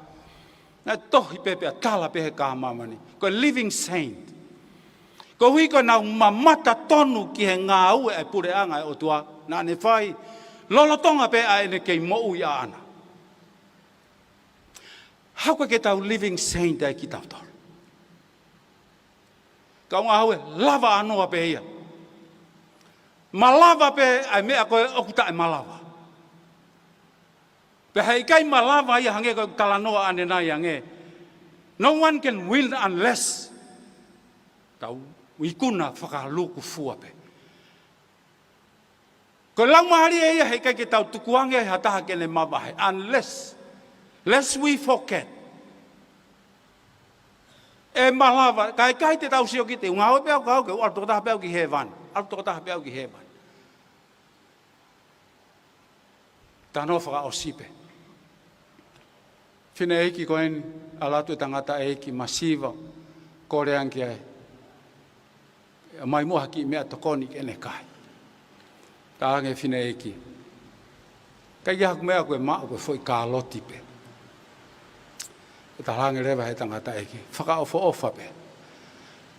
naʻe tohi pē pea tala pē he kahaʻu māmani, ko e living saint. Koeʻuhi ko ʻenau mamata tonu ki he ngāue ʻa e puleʻanga ʻo e ʻOtua naʻa ne fai lolotonga pē ʻa ʻene kei moʻui ʻaʻana. Haʻu ke tau living saint ai kitautolu. Kaungā ngāue, lava ʻanoa pē ia. Malava pē ʻa e meʻa ko ē ʻoku taʻemalava. Pea heʻikai malava ia, hangē ko e talanoa ʻanenai ange. No one can win unless tau ikuna fakalūkufua pē. Ko e laumālie ia heʻikai ke tau tukuange ha taha ke ne mavahe, unless, lest we forget. ʻE malava, kae ʻikai te tau sio ki he ʻū ngāue pē ʻoku ou, ke ʻalu tokotaha pē au ki hēvani, ʻalu tokotaha pē au ki hēvani. Talanoa fakaʻosi pē. Fineʻeiki ko eni, ʻalu atu e tangataʻeiki masiva, kole ange ki ai, ʻomai muʻa ha kiʻi meʻa tokoni ke ne kai. Talaange fineʻeiki, ʻikai ke ʻi ai haku meʻa, ko e maʻu ko e foʻi kāloti pē. ʻE talaange leva he tangataʻeiki, fakaʻofoʻofa pē.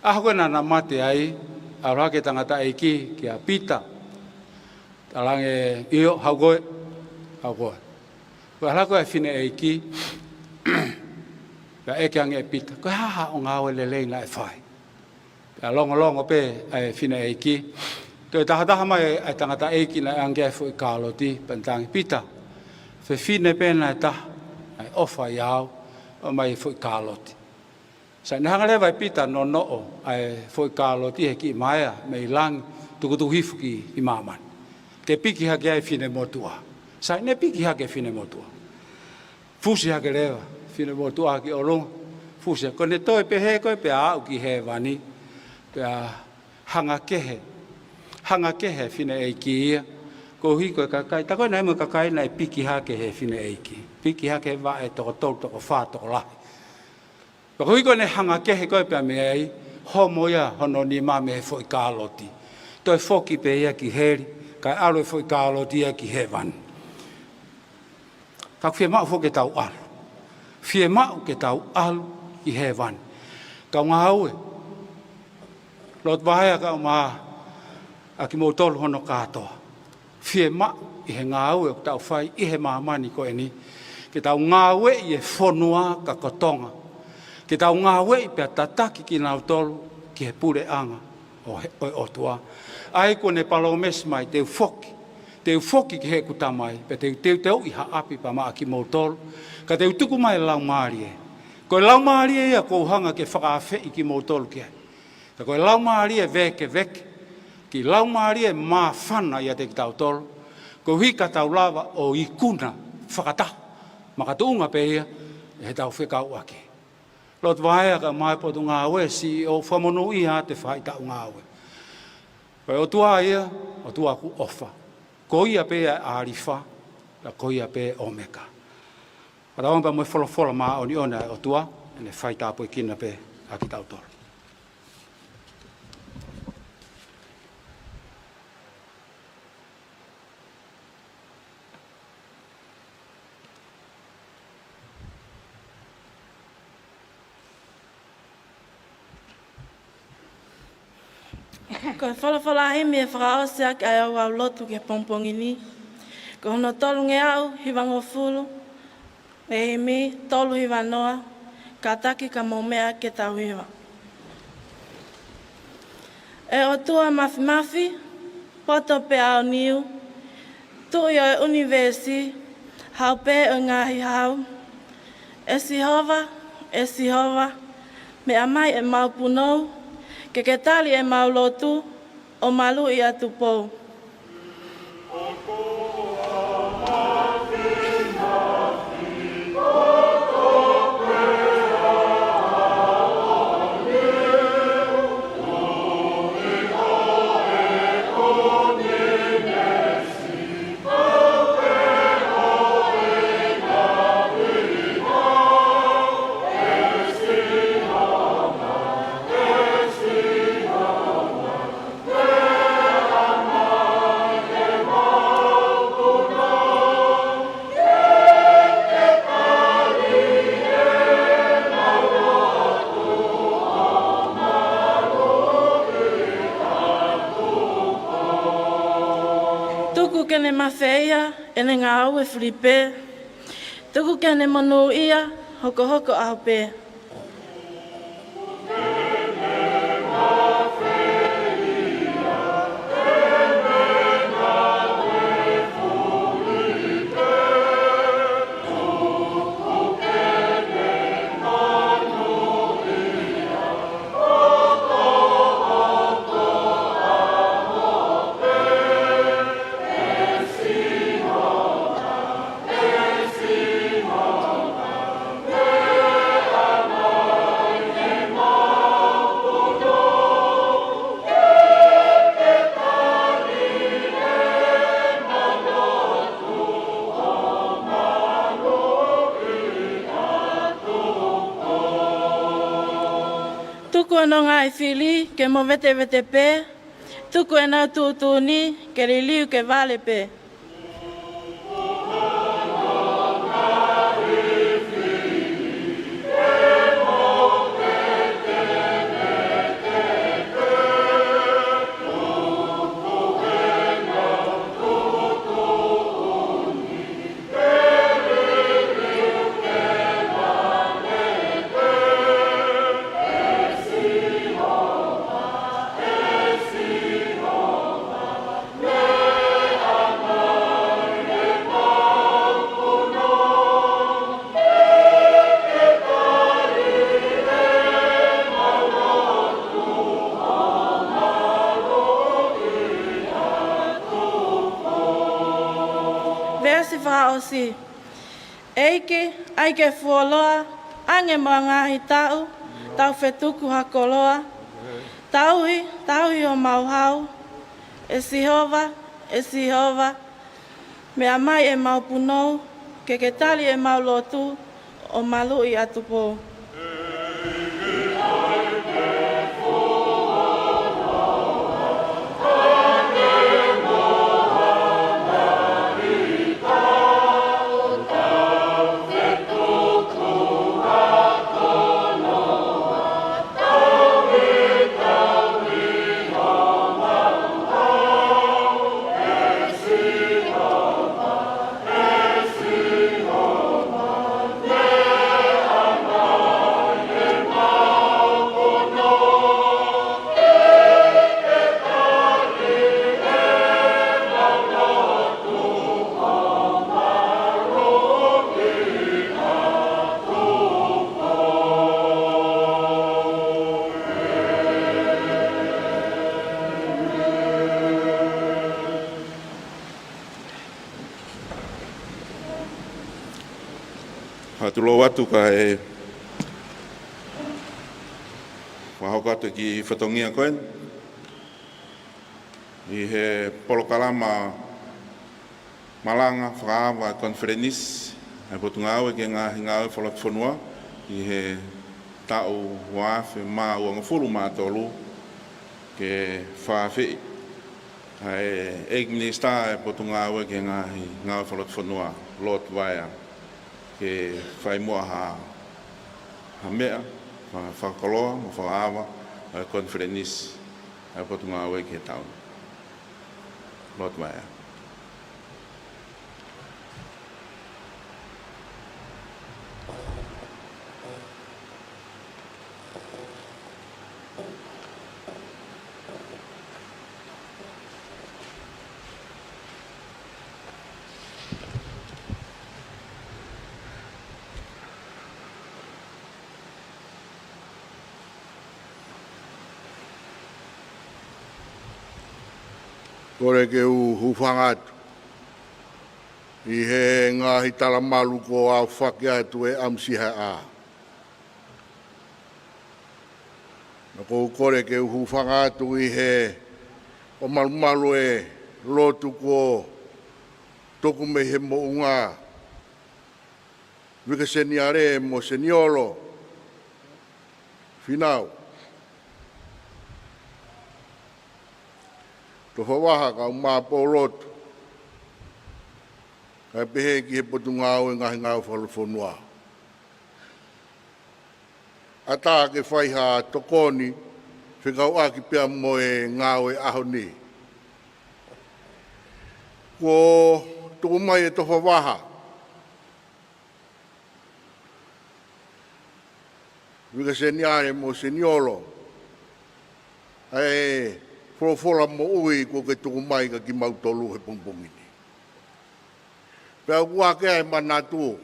ʻAho ko ē naʻa na mate ai, ʻalu hake e tangataʻeiki kia Pita. Talaange, ʻio, haʻu koe, haʻu koe. Ko e ʻalu hake e fineʻeiki, pea ʻeke ange ʻe Pita, ko e hā haʻo ngāue lelei naʻe fai? Pea longolongo pē ʻa e fineʻeiki. Toe tahataha mai ʻa e tangataʻeiki naʻe ʻange ai e foʻi kāloti, pea talaange, Pita, fefine pē naʻe taha naʻe ʻofa ʻiate au, ʻomai e foʻi kāloti. Sai, naʻe hanga leva ʻe Pita ʻo nonoʻo ʻa e foʻi kāloti he kiʻi maea mei langi, tukutuku hifo ki māmani, ke piki hake ai e finemotuʻa. Sai, naʻe piki hake e finemotuʻa. Fusi hake leva e finemotuʻa ki ʻolunga, fusi hake. Ko ʻene toe pehē ko ē pea aʻu ki hēvani, pea hanga kehe, hanga kehe e fineʻeiki ia, koeʻuhi ko e kakai, tā ko ē naʻe ʻi ai mo e kakai naʻe piki hake he fineʻeiki. Piki hake he vaʻe toko tolu, toko fā, tokolahi. Pea koeʻuhi ko ʻene hanga kehe ko ē pea mei ai, homo ia hono nima mei he foʻi kāloti. Toe foki pē ia ki heli, kae ʻalu e foʻi kāloti ia ki hēvani. Ka ʻoku fiemaʻu foki ke tau ʻalu. Fiemaʻu ke tau ʻalu ki hēvani. Kaungā ngāue, loto vahe ā kae ʻumaʻā ʻa kimoutolu hono kātoa. Fiemaʻu ʻi he ngāue ʻoku tau fai ʻi he māmani ko eni, ke tau ngāueʻi e fonua ka ko Tonga. Ke tau ngāueʻi pea tataki kinautolu ki he puleʻanga ʻo he, ʻo e ʻOtua. ʻA ia kuo ne palōmesi mai, te u foki, te u foki ki heʻeku Tamai, pea te u teuteuʻi ha ʻapi pea maʻa kimoutolu, ka te u tuku mai e Laumālie. Ko e Laumālie ia ʻoku ou hanga ke fakaafeʻi kimoutolu ki ai. Ka ko e laumālie vēkeveke, kiʻi laumālie māfana ʻiate kitautolu, koeʻuhi ka tau lava ʻo ikuna fakataha, makatuʻunga pē ia ʻi heʻetau fekauʻaki. Loto vahe ā kae ʻumaʻā e Potungāue, C E O, fakamonūʻia atu e faʻahitaʻu ngāue. Ko e ʻOtua ia, ʻOtua ʻoku ʻofa. Ko ia pē ʻa e ʻĀlifa, pea ko ia pē ʻOmeka. Fakatauange pea mo e folofola māʻoniʻoni ʻa e ʻOtua, ʻene faitāpuekina pē ʻa kitautolu. Ko e folofola himi ʻe fakaʻosi ʻaki ʻa e ʻū lotu ki he pongipongi ni, ko hono tolungeau hivangofulu, ʻe himi tolu hiva noa, Kātaki ka mou meʻa ke tau hiva. ʻE ʻOtua māfimafi, poto pea aoniu, Tuʻi ʻo e ʻunivēsi, Hau pē ʻo e ngaahi hau, ʻe Sihova, ʻe Sihova, meʻa mai ʻemau punou, ke ke tali ʻemau lotu, ʻo maluʻi ʻa Tupou. Tuku ke ne mafeia ʻene ngāue fuli pē. Tuku ke ne monūʻia hokohoko ʻaho pē. Tuku hono ngaahi fili ke movetevete pē. Tuku ʻenau tuʻutuʻuni ke liliu ke vale pē. Veesi fakaʻosi. ʻEiki, ʻai ke fuoloa ange mo e ngaahi taʻu, tau fetuku ha koloa. Tauhi, tauhi homau hau, ʻe Sihova, ʻe Sihova, meʻa mai ʻemau punou, ke ke tali ʻemau lotu, ʻo maluʻi ʻa Tupou. Fakatulou atu kae fakahoko atu e kiʻi fatongia ko eni ʻi he polokalama malanga fakaava e konifelenisi ʻa e Potungāue ki he Ngaahi Ngāue Fakalotofonua ʻi he taʻu ua afe mā uangofulu mā tolu, ke fakaafeʻi ʻa e ʻEiki Minisitā ʻo e Potungāue ki he Ngaahi Ngāue Fakalotofonua, Lord Vaea, ke fai muʻa ha, ha meʻa, ha fakakoloa mo fakaava ʻa e konifelenisi ʻa e Potungāue ki he taʻu ni. Lord Vaea. Kole ke u hūfanga atu ʻi he ngaahi talamalu kuo aofaki atu ʻe ʻAmusihaʻa. Naʻa ku kole ke u hūfanga atu ʻi he ʻo malumalu e lotu kuo tuku mei he moʻunga Vika Seniale mo Seniolo Finau. Tofa Vaha kau māpōlotu, kae pehē ki he Potungāue Ngaahi Ngāue Fakalotofonua. ʻAtā ke fai ha tokoni fekauʻaki pea mo e ngāue ʻaho ni. Kuo tuku mai ʻe Tofa Vaha Uika Seniale mo Seniolo ʻa e folofola moʻui kuo ke tuku mai kia kimautolu he pongipongi ni. Pea ʻoku ʻi ai ʻa e manatu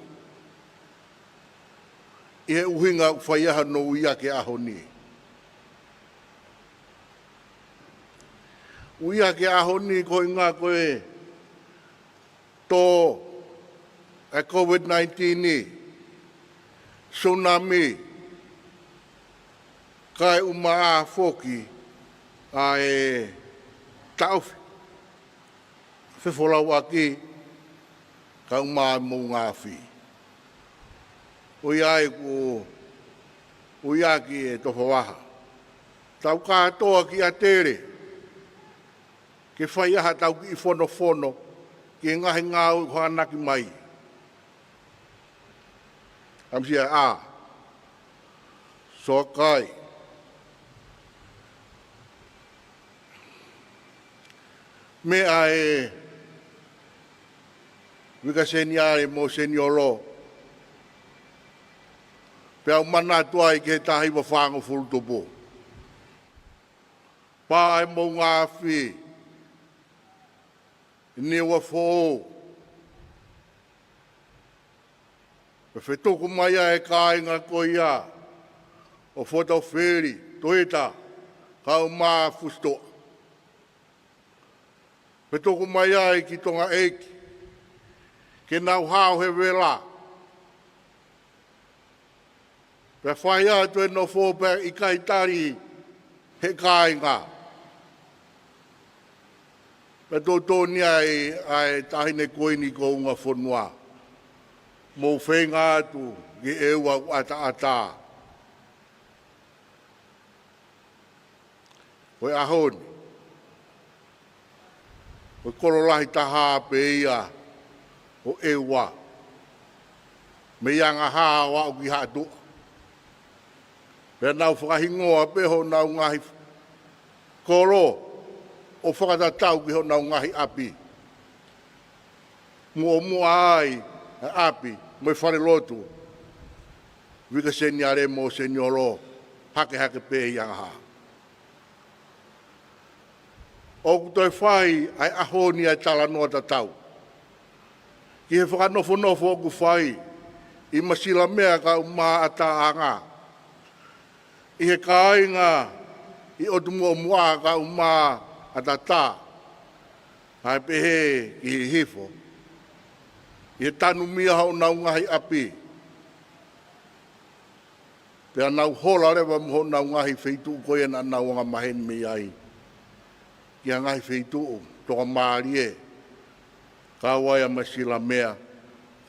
ʻi he ʻuhinga ʻoku fai ai hono ui ʻaki e ʻaho ni. Ui ʻaki e ʻaho ni koeʻuhinga ko e tō ʻa e COVID nineteen ni, tsunami, kae ʻumaʻā foki ʻa e taʻofi fefolauʻaki kae ʻumaʻā e moʻunga afi. ʻOku ʻi ai ʻoku ui ʻaki ʻe Tofa Vaha, tau kātoa ki ʻAtele ke fai ai haʻatau kiʻi fonofono ki he ngaahi ngāue ʻoku hanaki mai. ʻAmusia ʻa Soakai. Meʻa ʻe Uika Seniale mo Seniolo, pea u manatu ai ki he taha hiva fāngofulu tupu. Pā ʻa e moʻunga afi ʻi Niuafoʻou. Pea fetuku mai ai e kāinga ko ia ʻo Fotofeli, Tuita, kae ʻumaʻā Fusitoʻa. Fetuku mai ai ki Tonga ʻEiki ke nau hao he vela. Pea fai atu e nofo pea ʻikai tali he kāinga. Pea tōtōni ai ʻa e Taʻahine Kuini Kounga Fonua, mou feinga atu ki he ʻEua ʻoku ʻataʻatā. Ko e ʻaho ni, ko e kolo lahi taha pē ia ʻo ʻEua, mei Angahā ʻo aʻu ki Haʻatuʻa. Pea nau fakahingoa pē honau ngaahi kolo ʻo fakatatau ki honau ngaahi ʻapi. Muʻomuʻa ai ʻa e ʻapi mo e falelotu Uika Seniale mo Seniolo, hakehake pē ʻi Angahā. ʻOku toe fai ʻa e ʻaho ni ʻa e talanoa tatau ki he fakanofonofo ʻoku fai ʻi Masilamea kae ʻumaʻā ʻAtaʻanga, ʻi he kāinga ʻi ʻOtu Muʻomuʻa kae ʻumaʻā ʻAtatā, kae pehē ki Hihifo, ʻi he tanumia honau ngaahi ʻapi. Pea nau hola leva mo honau ngaahi feituʻu ko ia naʻa nau angamaheni mei ai ki ha ngaahi feituʻu tokamālie, kau ai ʻa Masilamea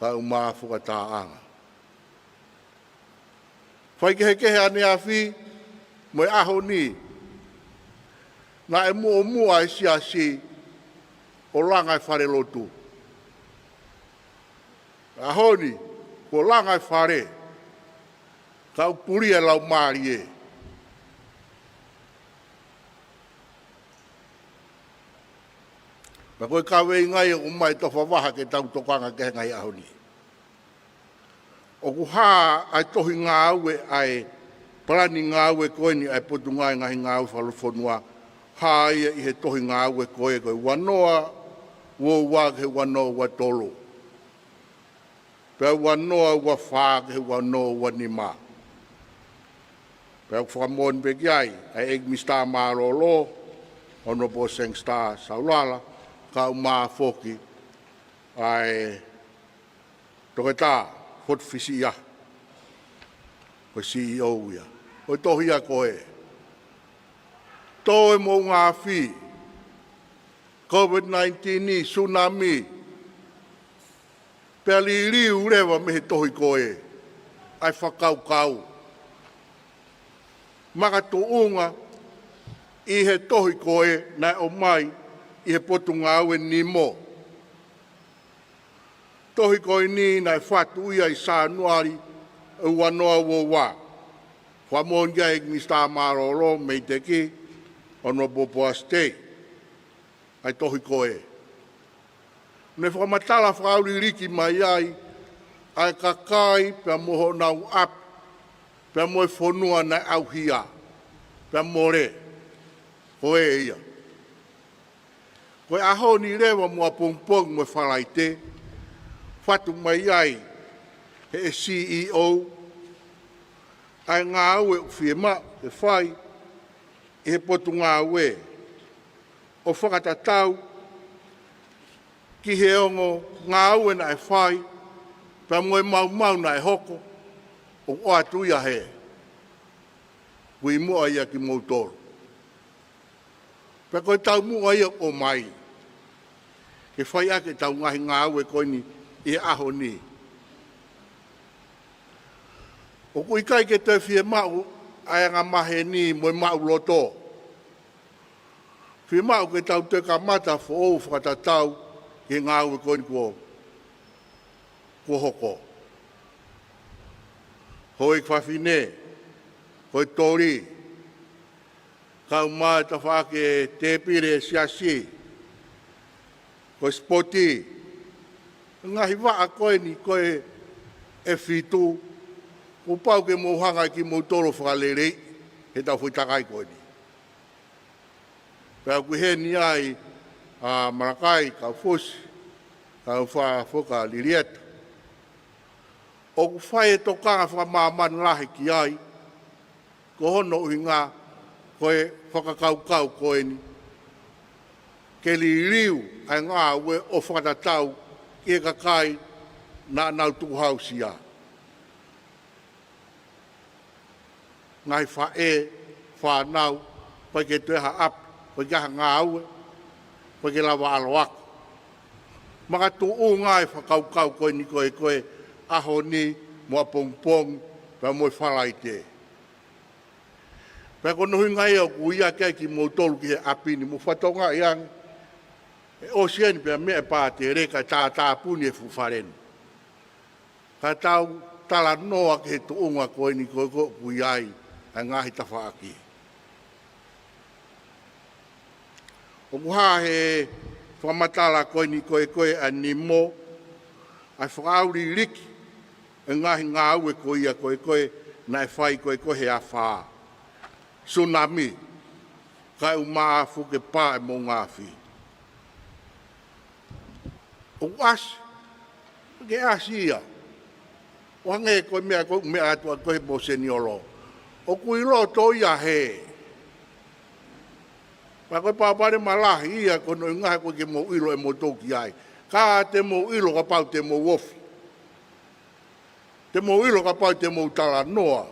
kae ʻumaʻā Fuka Taʻanga. Faikehekehe ʻaneafi mo e ʻaho ni, naʻe muʻomuʻa e siasi ʻo langa e falelotu. ʻAho ni, kuo langa e fale, ka ʻoku pulia e laumālie. Pea ko e kaveinga ia ʻoku ʻomai ʻe Tofa Vaha ke tau tokanga ki he ngaahi ʻaho ni. ʻOku hā ʻa e tohi ngāue ʻa e palani ngāue ko eni ʻa e Potungāue Ngaahi Ngāue Fakafonua, hā ia ʻi he tohi ngāue ko ē ko e ua noa ua ua ki he ua noa ua tolu. Pea ua noa ua fā ki he ua noa ua nima. Pea ʻoku fakamoʻoni pē ki ai ʻa e ʻEiki Misitā Mālōlō, Honourable Sangster Saulala, kae ʻumaʻā foki ʻa e Toketā Foti Fisiʻia, ko e C E O ia ʻo e tohi ia ko ē. Tō e moʻunga afi, COVID nineteen ni, tsunami, pea liliu leva mei he tohi ko ē ʻa e fakakaukau makatuʻunga ʻi he tohi ko ē naʻe ʻomai ʻi he Potungāue Nimo. Tohi ko eni naʻe fatu ia ʻi Sānuali ʻo e ua noa ua ua. Fakamoʻoni ki ai ʻEiki Misitā Mālōlō, Meiteki, Honourable Poasi Tei, ʻa e tohi ko ē. Ne fakamatala fakaʻauliliki mai ai ʻa e kakai pea mo honau ʻapi, pea mo e fonua naʻe ʻauhia, pea mole, ko ē ia. Ko e ʻaho ni leva mo ʻapongipongi mo e Falaite, fatu mai ai ʻe he C E O ʻa e ngāue ʻoku fiemaʻu ke fai ʻe he Potungāue ʻo fakatatau ki he ongo ngāue naʻe fai, pea mo e maumau naʻe hoko, ʻo ʻoatu ia he kui muʻa ia kimoutolu. Pea ko e taumuʻa ia ʻoku ʻomai ke fai ʻaki ʻetau ngaahi ngāue ko eni ʻi he ʻaho ni. ʻOku ʻikai ke toe fiemaʻu ʻa e angamaheni mo e maʻuloto. Fiemaʻu ke tau toe kamata foʻou fakatatau ki he ngāue ko eni kuo, kuo hoko. Houʻeiki fafine, ko e toli, kau mai tafaʻaki e tēpile e siasi, ko e sipoti, ngaahi vaʻa ko eni ko ē ʻe fitu, kuo pau ke mou hanga ʻe kimoutolu ʻo fakaleleiʻi heʻetau foʻi takai ko eni. Pea ʻoku ʻi heni ai ʻa Malakai Kaufusi, Kaufaʻafoka Lilieta. ʻOku fai e tokanga fakamāmani lahi ki ai, ko hono ʻuhinga ko e fakakaukau ko eni, ke liliu ʻa e ngāue ʻo fakatatau ki he kakai naʻa nau tukuhausia. Ngaahi faʻē, fānau, ʻikai ke toe ha ʻapi, ʻikai ke ha ngāue, ʻikai ke lava ʻalu ako. Makatuʻunga e fakakaukau ko eni ko ē, ko e ʻaho ni mo ʻapongipongi, pea mo e Falaite. Pea ko hono ʻuhinga ia ʻoku ui ʻaki ai kimoutolu ki he ʻapi ni, mou fakatokangaʻi ange, ʻe ʻosi eni pea meʻa e pātele kae tātāpuni e fuʻu fale ni. Ka tau talanoa ki he tuʻunga ko eni ko ē ʻoku ʻi ai ʻa e ngaahi tafaʻaki. ʻOku hā he fakamatala ko eni ko ē ko ē ʻa Nimo, ʻa e fakaʻauliliki e ngaahi ngāue ko ia ko ē ko ē naʻe fai ko ē ko ē he afā, sunami, kae ʻumaʻā foki e pā e moʻunga afi. ʻOku ʻasi, ke ʻasi ia. ʻO hangē ko e meʻa ko ē ʻoku meʻa atu ʻa e ko ē he Mōseniolo. ʻOku ʻi loto ia hē. Pea ko e palopalema lahi ia ko hono ʻuhinga he ʻoku ʻikai ke mou ʻilo ʻe moutolu ki ai. Ka te mou ʻilo kapau te mou ofi. Te mou ʻilo kapau te mou talanoa.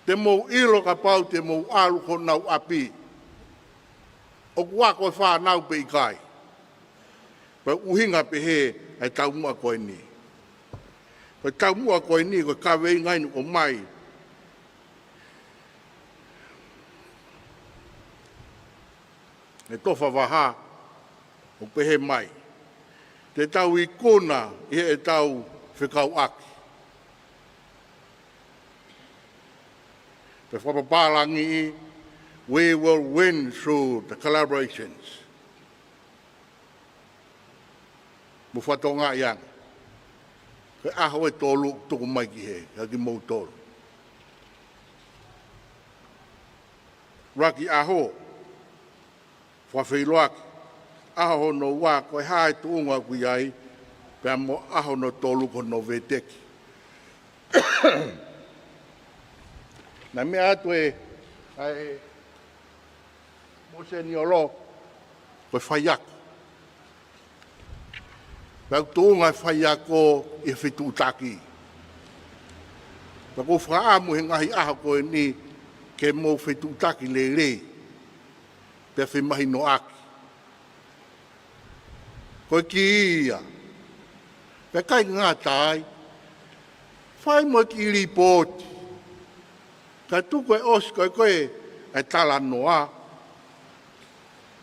Te mou ʻilo kapau te mou ʻalu ki honau ʻapi. ʻOku ako e fānau pe ʻikai. Pea ʻuhinga pehē ʻa e taumuʻa ko eni. Ko e taumuʻa ko eni, ko e kaveinga eni ʻoku ʻomai ʻe Tofa Vaha, ʻoku pehē mai, te tau ikuna ʻi heʻetau fekauʻaki. Pea fakapapālangiʻi, we will win through the collaborations. Mou fakatokangaʻi ange. Ko e ʻaho ʻe tolu tuku mai ki hē, kia kimoutolu. ʻUluaki ʻaho, fakafeʻiloaki. ʻAho hono ua, ko e hā e tuʻunga ʻoku ʻi ai, pea mo e ʻaho hono tolu ko hono veteki. Naʻe meʻa atu e, ʻa e Mōseniolo, ko e faiako. Pea ʻoku tuʻunga e faiako ʻi he fetuʻutaki. Pea ʻoku ou fakaʻamu he ngaahi ʻaho ko eni ke mou fetuʻutaki lelei. Pea femahinoʻaki. Ko e kī ia. Pea ʻikai ngata ai. Fai mo e kiʻi lipooti. Ka tuku e ʻosi ko ē ko ē ʻa e talanoa.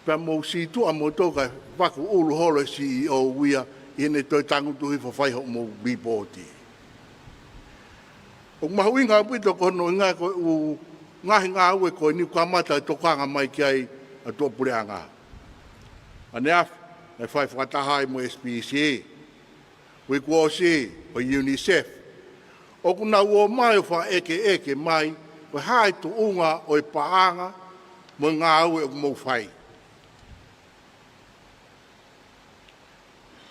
Pea mou sītuʻa moutolu kae vaku ʻulu holo e C E O ia, ʻi heʻene toe tangutu hifo ʻo fai hoʻomou lipooti. ʻOku mahuʻinga ʻaupito ko hono ʻuhinga ko e ʻū ngaahi ngāue ko eni ʻoku kamata e tokanga mai ki ai ʻa e tuʻapuleʻanga. ʻAneafi. naʻe fai fakataha ai mo e S P C, ʻo e kuo ʻosi ʻo e UNICEF. ʻOku nau ō mai ʻo fakaʻekeʻeke mai ko e hā e tuʻunga ʻo e paʻanga mo e ngāue ʻoku mou fai.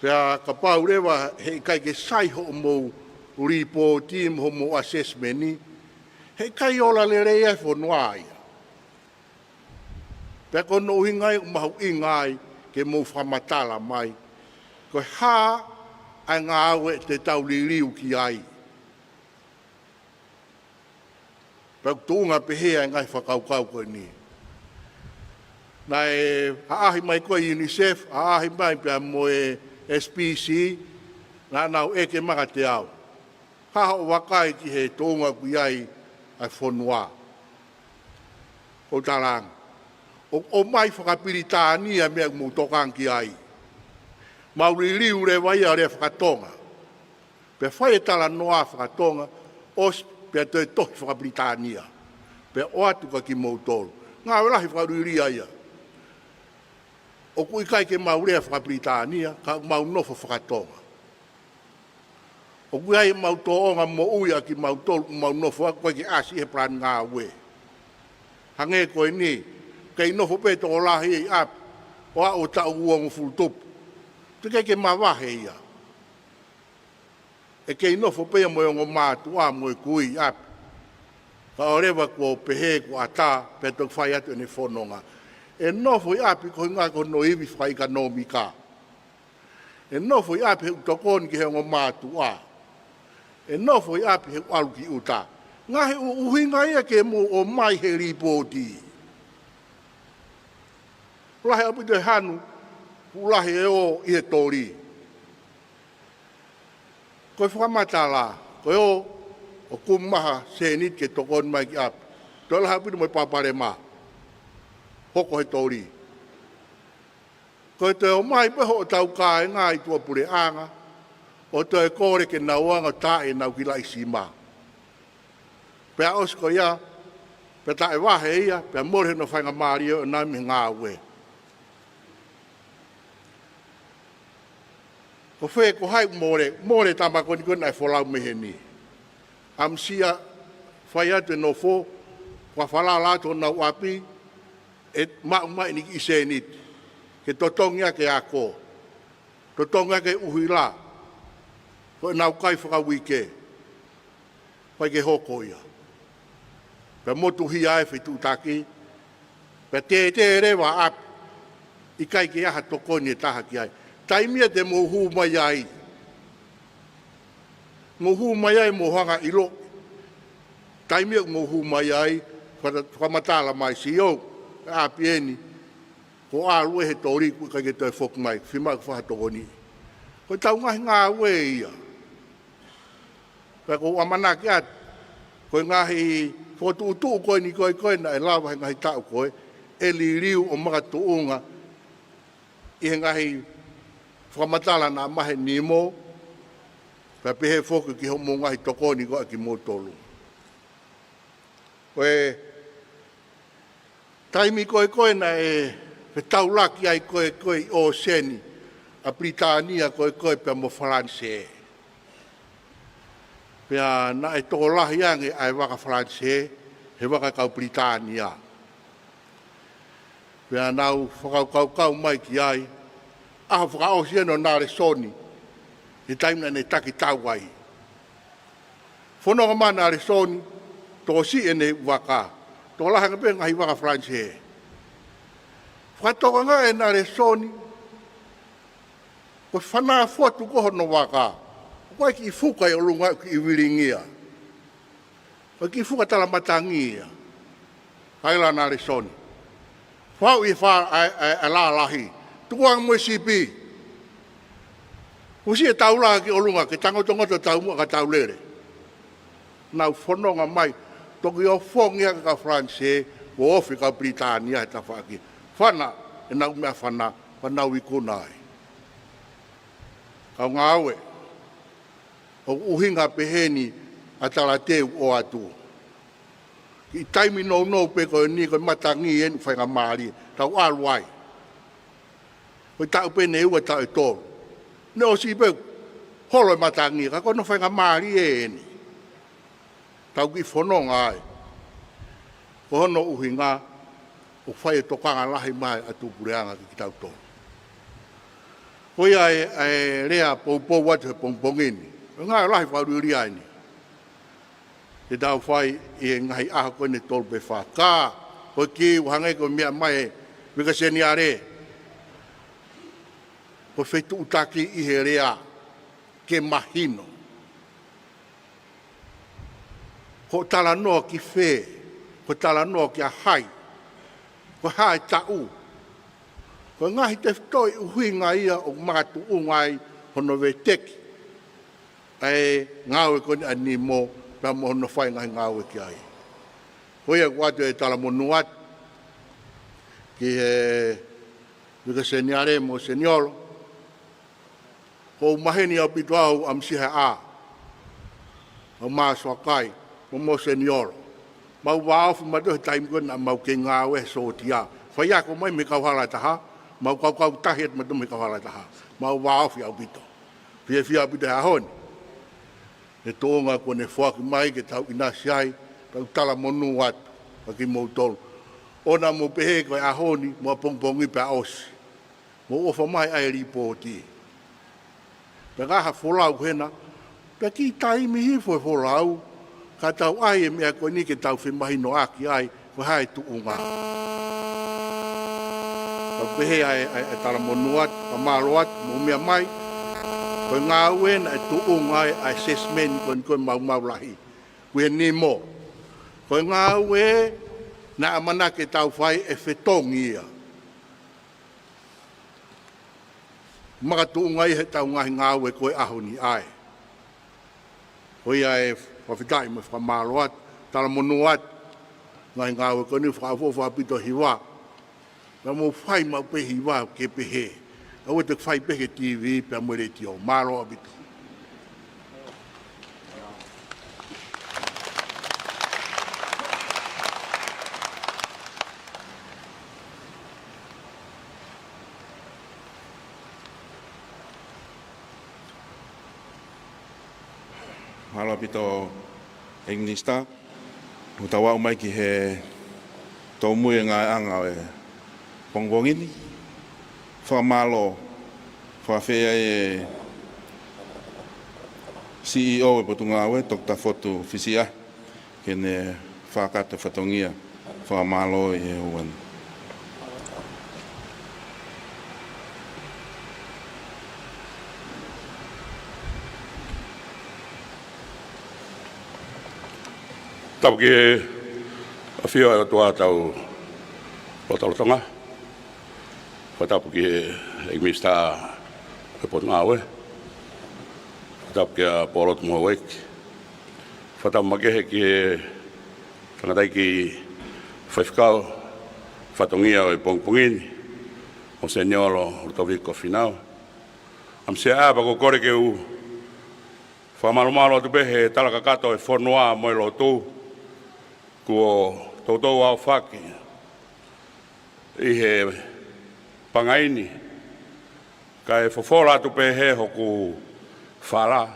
Pea kapau leva heʻikai ke sai hoʻomou lipooti mo hoʻomou assessment, heʻikai ola lelei ai e fonua ia. Pea ko hono ʻuhinga ia ʻoku mahuʻinga ai ke mou fakamatala mai ko e hā ʻa e ngāue te tau liliu ki ai. Pea ʻoku tuʻunga pehē ʻa e ngaahi fakakaukau ko eni. Naʻe ʻaʻahi mai ko e UNICEF, ʻaʻahi mai pea mo e S P C, naʻa nau ʻeke mai kiate au, hā hoʻo vakai ki he tuʻunga ʻoku ʻi ai ʻa e fonua. ʻOku ou talaange, ʻoku ʻomai fakapilitānia e meʻa ʻoku mou tokanga ki ai. Mau liliu leva ia ʻo lea fakatonga. Pea fai e talanoa fakatonga, ʻosi pea toe tohi fakapilitānia. Pea ʻoatu kia kimoutolu. Ngāue lahi fakaliliu ia. ʻOku ʻikai ke mau lea fakapilitānia, ka ʻoku mau nofo fakatonga. ʻOku ʻi ai ʻemau tōʻonga moʻui ʻa kimautolu ʻoku mau nofo ʻaki, ʻoku ʻikai ke ʻasi he palani ngāue. Hangē ko eni, kei nofo pē tokolahi ʻi ʻapi, ʻo aʻu ʻo taʻu uofulu tupu. Teʻeki ke mavahe ia. ʻE kei nofo pē ia mo e ongo mātuʻa mo e kui ʻi ʻapi. Ka ʻoua leva kuo pehē kuo ʻatā, pea toki fai atu ʻene fononga. ʻE nofo ʻi ʻapi ko e ʻuhinga ko hono ivi fakaʻekonōmika. ʻE nofo ʻi ʻapi he ʻoku tokoni ki he ongo mātuʻa. ʻE nofo ʻi ʻapi he ʻoku ʻalu ki ʻuta. Ngaahi ʻu-, ʻuhinga ia ke mou ō mai he lipooti. Lahi ʻaupito e hanu, ʻoku lahi e ō ʻi he toli. Ko e fakamatala, ko e ō ʻo kumi mai ha sēniti ke tokoni mai ki ʻapi. Toe lahi ʻaupito mo e palopalema. Hoko he toli. Ko e toe ō mai pē hoʻo tau kāinga ʻi tuʻapuleʻanga, ʻo toe kole ke nau anga taʻe nau ki Laʻisima. Pea ʻosi ko ia, pea taʻe vahe ia, pea mole hono faingamālie ʻo nau ō mai he ngāue. Ko fē, ko hai mole, mole tama ko eni ko ē naʻe folau mei heni. ʻAmusia, fai atu e nofo, fakafalala atu honau ʻapi, ʻe maʻu mai ʻene kiʻi sēniti. Ke totongi ʻaki e ako. Totongi ʻaki e ʻuhila. Ko ʻenau kai fakauike. Fai ke hoko ia. Pea motuhia e fetuʻutaki. Pea tētē leva ʻapi. ʻIkai ke ʻi ai ha tokoni ʻe taha ki ai. Taimi ia te mou hū mai ai. Mou hū mai ai mou hanga ʻo ʻilo. Taimi ia mou hū mai ai. Faka-, fakamatala mai sio. ʻApi eni. Ko e ʻalu ē he toli ʻoku ʻikai ke toe foki mai. Fiemaʻu ke fai ha tokoni. Ko ʻetau ngaahi ngāue ia. Pea ʻoku ou ʻamanaki atu, ko e ngaahi fokotuʻutuʻu ko eni ko ē, ko ē naʻe lava he ngaahi taʻu ko ē, ʻe liliu ʻo makatuʻunga ʻi he ngaahi fakamatala naʻa maʻu he nimo, pea pehē foki ki hoʻomou ngaahi tokoni ko ē ʻa kimoutolu. Ko e taimi ko ē ko ē naʻe fetaulaki ai ko ē ko ē ʻi ʻōseni ʻa Pilitānia ko ē ko ē pea mo Falanisē. Pea naʻe tokolahi ange ʻa e vaka Falanisē he vaka kau Pilitānia. Pea nau fakakaukau mai ki ai, ʻaho fakaʻosi eni ʻo Nalesoni, he taimi naʻa ne taki tau ai. Fononga mai ʻa Nalesoni, tokosiʻi ʻene vaka, tokolahi ange pē ngaahi vaka Falanisē. Fakatokangaʻi ʻe Nalesoni, ko e fanā fotu ko ē hono vaka, ko e kiʻi fuka ʻi ʻolunga kiʻi vilingia. Ko e kiʻi fuka talamatangi ia. Kaila ʻa Nalesoni, fau ʻi he fa-, ʻa e, ʻa e, ʻa e lalahi. Tukuange mo e sipi. Fusi e taula ki ʻolunga, ke tangotongoto taumuʻa ka tau lele. Nau fononga mai, toki ʻofongi ʻa e kau Falanisē, kuo ofi kau Pilitānia he tafaʻaki. Fana, ʻenau meʻa fana, fana ʻo ikuna ai. Kau ngāue, ʻoku ʻuhinga pehē ni ʻa e talateu ʻoatu. Kiʻi taimi nounou pē ko eni ko e matangi eni faingamālie, tau ʻalu ai. Ko e taʻu pē ʻe ua, taʻu ʻe tolu. Ne ʻosi pē holo e matangi, ka ko hono faingamālie eni. Tau kiʻi fononga ai. Ko hono ʻuhinga, ʻoku fai e tokanga lahi mai ʻa e ʻatu puleʻanga kiate kitautolu. Ko ia e, e lea poupou atu he pongipongi ni. Ko e ngaahi lahi fakaʻuliʻulia eni. Te tau fai ʻi he ngaahi ʻaho ko eni ʻe tolu pe fā. Ka, ko e kiʻi ʻuhinga ko e meʻa mai ʻa e Uike Seniale. Ko e fetuʻutaki ʻi he lea ke mahino. Ko e talanoa ki fē, ko e talanoa kia hai, ko e hā e taʻu. Ko e ngaahi tefitoʻi ʻuhinga ia ʻoku makatuʻunga ai hono veteki ʻa e ngāue ko eni ʻa Nimo, pea mo hono fai ngaahi ngāue ki ai. Ko ia ʻoku ʻoatu e talamonū atu ki he Uike Seniale mo Seniolo. ʻOku maheni ʻaupito au ʻa Misihaʻa, ʻa Masoakai, mo mo Seniolo. Mau vāofi mautolu he taimi ko ē naʻa mau kei ngāue he sōtia. Faiako mai mei he kauhala ʻe taha, mau kaukau tahi atu mautolu mei he kauhala ʻe taha. Mau vāofi ʻaupito. Fiefia ʻaupito he ʻaho ni. He tuʻunga kuo ne foaki mai ke tau ʻinasi ai, tau talamonū atu, ka kimoutolu. ʻOua naʻa mou pehē ko e ʻaho ni, mo e pongipongi pea ʻosi. Mou ʻofa mai ʻai e lipooti. Pea ka ha folau hena, pea kiʻi taimi hifo e folau, ka tau ʻai e meʻa ko eni ke tau femahinoʻaki ai, ko e hā e tuʻunga. Tau pehē ʻa e, ʻa e, ʻa e talamonū atu, fakamālō atu, mou meʻa mai, ko e ngāue naʻe tuʻunga ai ʻa e assessment ko eni ko e maumau lahi. Ko e Nimo. Ko e ngāue naʻe ʻamanaki ke tau fai ʻe fetongi ia. Makatuʻunga ia he tau ngaahi ngāue ko e ʻaho ni ʻa e. Ko ia e fakafetaʻi mo e fakamālō atu, talamonū atu, ngaahi ngāue ko eni fakaʻofoʻofa ʻaupito hiva. Pea mou fai maʻu pē hiva ke pehē. ʻOua te fai pē ki he T V pea mo e letiō. Mālō ʻaupito. Mālō ʻaupito, ʻEiki Minisitā. ʻOku tau aʻu mai ki he tōmui e ngāueʻanga ʻo e pongipongi ni. Fakamālō, fakafeʻao ai e C E O e Potungāue, Toketā Fotu Fisiʻahi, ke ne fakakakato e fatongia fakamālō ʻi he ʻaho ni. Tapu ki he ʻafio ʻa e ʻOtua ʻi hotau lotolotonga. Fakatapu ki he ʻEiki Minisitā ʻo e Potungāue. Fakatapu kia Polotu mo houʻeiki. Fakatapu makehe ki he tangataʻeiki faifekau fatongia ʻo e pongipongi ni, mo Seniolo Lutoviko Fīnau. ʻA Misihaʻa, pea ʻoku ou kole ke u fakamālōmālō atu pē he tala kakato e fonua mo e lotu kuo toutou aofaki ʻi he pangai ni, kae fofola atu pē hē hoku fala,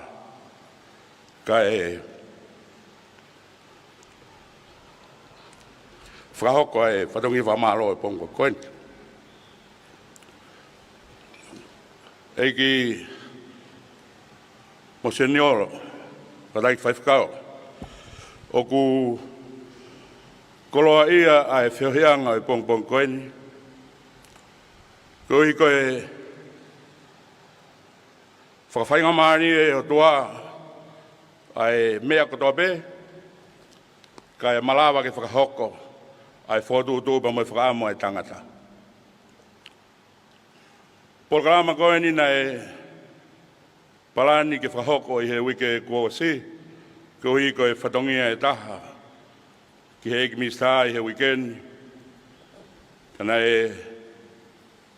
kae fakahoko e fatongia fakamālō e pongipongi ko eni. ʻEiki mo Seniolo, tangataʻeiki faifekau, ʻoku koloaʻia ʻa e feohiʻanga ʻo e pongipongi ko eni, koeʻuhi ko e fakafaingamālie ʻa e ʻOtua ʻa e meʻa kotoa pē, kae malava ke fakahoko ʻa e fokotuʻutuʻu pea mo e fakaʻamu ʻa e tangata. Polokalama ko eni naʻe palani ke fakahoko ʻi he uike kuo ʻosi, koeʻuhi ko e fatongia ʻe taha ki he ʻEiki Minisitā ʻi he uike ni. Ka naʻe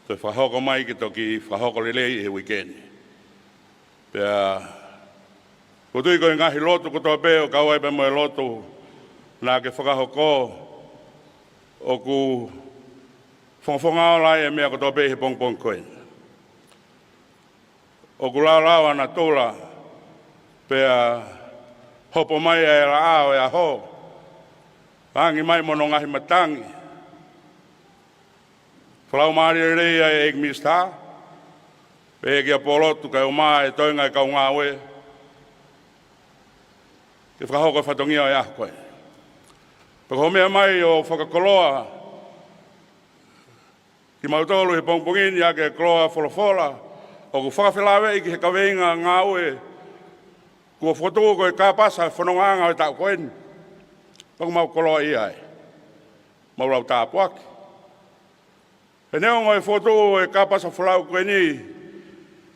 toe fakahoko mai ke toki fakahoko lelei ʻi he uike ni. Pea ʻoku ou tui ko e ngaahi lotu kotoa pē ʻo kau ai pea mo e lotu naʻa ke fakahoko, ʻoku fongafonga ola ai e meʻa kotoa pē he pongipongi ko eni. ʻOku laulava natula, pea hopo mai ʻa e laʻā ʻo e ʻaho, angi mai mo hono ngaahi matangi. Fakalaumālie lelei ʻa e ʻEiki Minisitā, pea kia Polotu kae ʻumaʻā e toenga e kau ngāue, ke fakahoko e fatongia ʻo e ʻaho ko ē. Pea ko hoʻo meʻa mai ʻo fakakoloa kimautolu he pongipongi ni ʻaki e koloa folofola, ʻoku fakafelaveʻi ki he kaveinga ngāue kuo fokotuʻu ko e kāpasa fonongaʻanga ʻo e taʻu ko eni. Pea ʻoku mau koloaʻia ai. Mau lau tāpuaki. He neongo e fokotuʻu e kāpasa folau ko eni,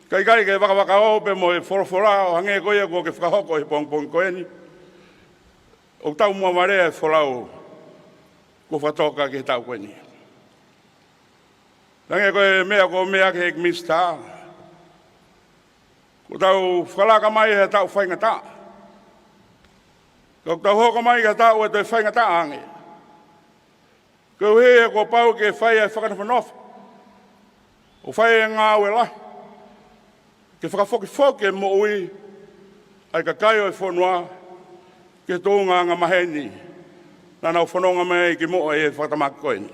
ka ʻikai ke vakavakau pē mo e folofola ʻo hangē ko ia kuo ke fakahoko he pongipongi ko eni, ʻoku tau muʻa valea e folau kuo fakatoka ki he taʻu ko eni. Hangē ko e meʻa ko e meʻa ki he ʻEiki Minisitā, kuo tau fakalaka mai he taʻu faingataʻa. Ka ʻoku tau hoko mai ki he taʻu ʻe toe faingataʻa ange. Koeʻuhi he kuo pau ke fai e fakanofonofo, ʻo fai e ngāue lahi, ke fakafokifoki e moʻui ʻa e kakai ʻo e fonua ki he tuʻunga angamaheni naʻa nau fononga mai ai kimuʻa ʻi he fakatamaki ko eni.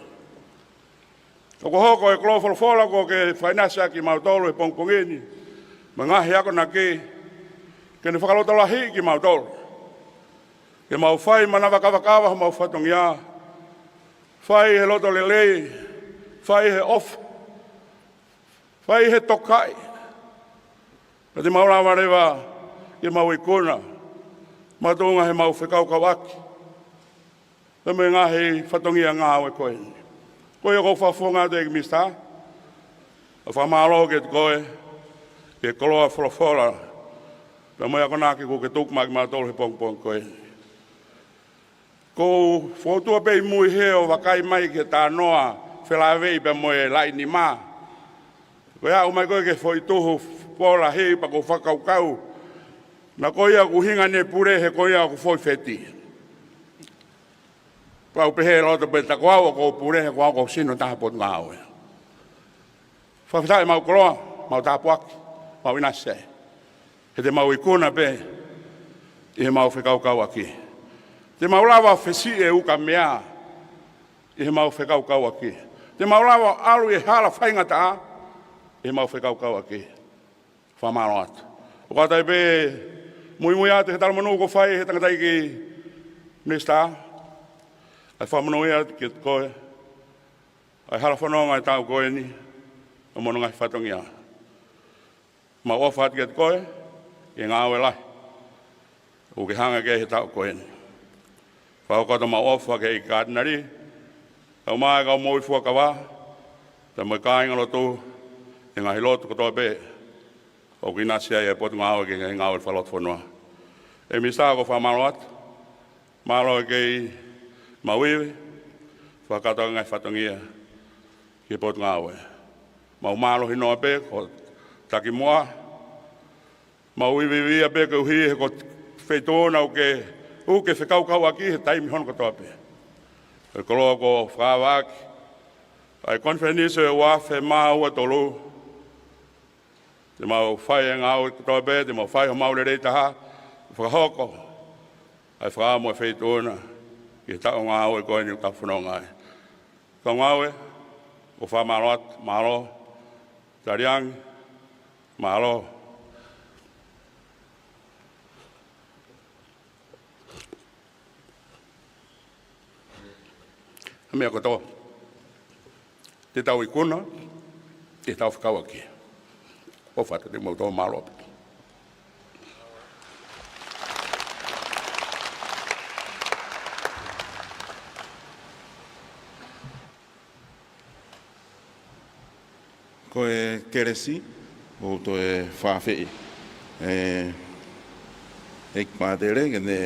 ʻOku hoko e koloa folofola kuo ke fakaʻinasi ʻaki kimautolu he pongipongi ni, mo e ngaahi akonaki, ke ne fakalotolahiʻi kimautolu, ke mau fai manavakavakava homau fatongia, fai he loto lelei, fai he ʻofa, fai he tokaʻi. Pea te mau lava leva ke mau ikuna makatuʻunga heʻemau fekaukauʻaki pea mo e ngaahi fatongia ngāue ko eni. Ko ia ʻoku ou fakafofonga atu ʻEiki Minisitā, ʻo fakamālō kiate koe ki he koloa folofola pea mo e akonaki kuo ke tuku maʻa kimautolu he pongipongi ko eni. ʻOku ou fokotuʻu pē ʻi mui he ʻo vakai mai ki he talanoa felāveʻi pea mo e laʻi nima. Ko e aʻu mai ko ē ki he foʻi tuhu pōlahi pea ʻoku ou fakakaukau, naʻa ko ia ʻoku ʻuhinga ʻene pule he ko ia ʻoku foʻi feti. Pea u pehē loto pē ta ko au ʻoku ou pule he ko au ʻoku ou sino taha Potungāue. Fakafetaʻi, mau koloa, mau tāpuaki, mau ʻinasi ai. He te mau ikuna pē ʻi heʻemau fekaukauʻaki. Te mau lava fesiʻi e ukamea ʻi heʻemau fekaukauʻaki. Te mau lava ʻalu ʻi he hala faingataʻa ʻi heʻemau fekaukauʻaki. Fakamālō atu. ʻOku ʻatā pē muimui atu he talamonū kuo fai he tangataʻeiki Minisitā, ʻa e fakamonūʻia atu kiate koe, ʻa e hala fononga ʻi he taʻu ko eni, ʻa mo hono ngaahi fatongia. Mau ʻofa atu kiate koe, ʻi he ngāue lahi ʻoku ke hanga ki ai he taʻu ko eni. Fakahoko atu ʻemau ʻofa ki he ʻEiki Katinali, kae ʻumaʻā e kau moʻui fuakava, pea mo e kāingalotu, ʻi he ngaahi lotu kotoa pē ʻoku ʻinasi ai e Potungāue ki he ngaahi ngāue fakalotofonua. ʻEiki Minisitā, ʻoku ou fakamālō atu, mālō e kei mau ivi fakakakato e ngaahi fatongia ki he Potungāue. Mau mālohi noa pē ko e takimuʻa, mau iviivia pē koeʻuhi he ko e feituʻu naʻa ke, ʻoku ke fekaukauʻaki he taimi hono kotoa pē. Ko e koloa kuo fakaava ʻaki ʻa e konifelenisi ʻo e ua afe mā ua tolu. Te mau fai e ngāue kotoa pē, te mau fai homau lelei taha, fakahoko ʻa e fakaava mo e feituʻu na ki he taʻu ngāue ko eni ʻoku tau fononga ai. Kau ngāue, ʻoku ou fakamālō atu, mālō. Taliangi, mālō. Meʻa kotoa te tau ikuna, te tau fekauʻaki. ʻOfa atu kiate kimoutolu, mālō. Ko e kelesi, ʻoku ou toe fakaafeʻi e ʻEiki Pātele ke ne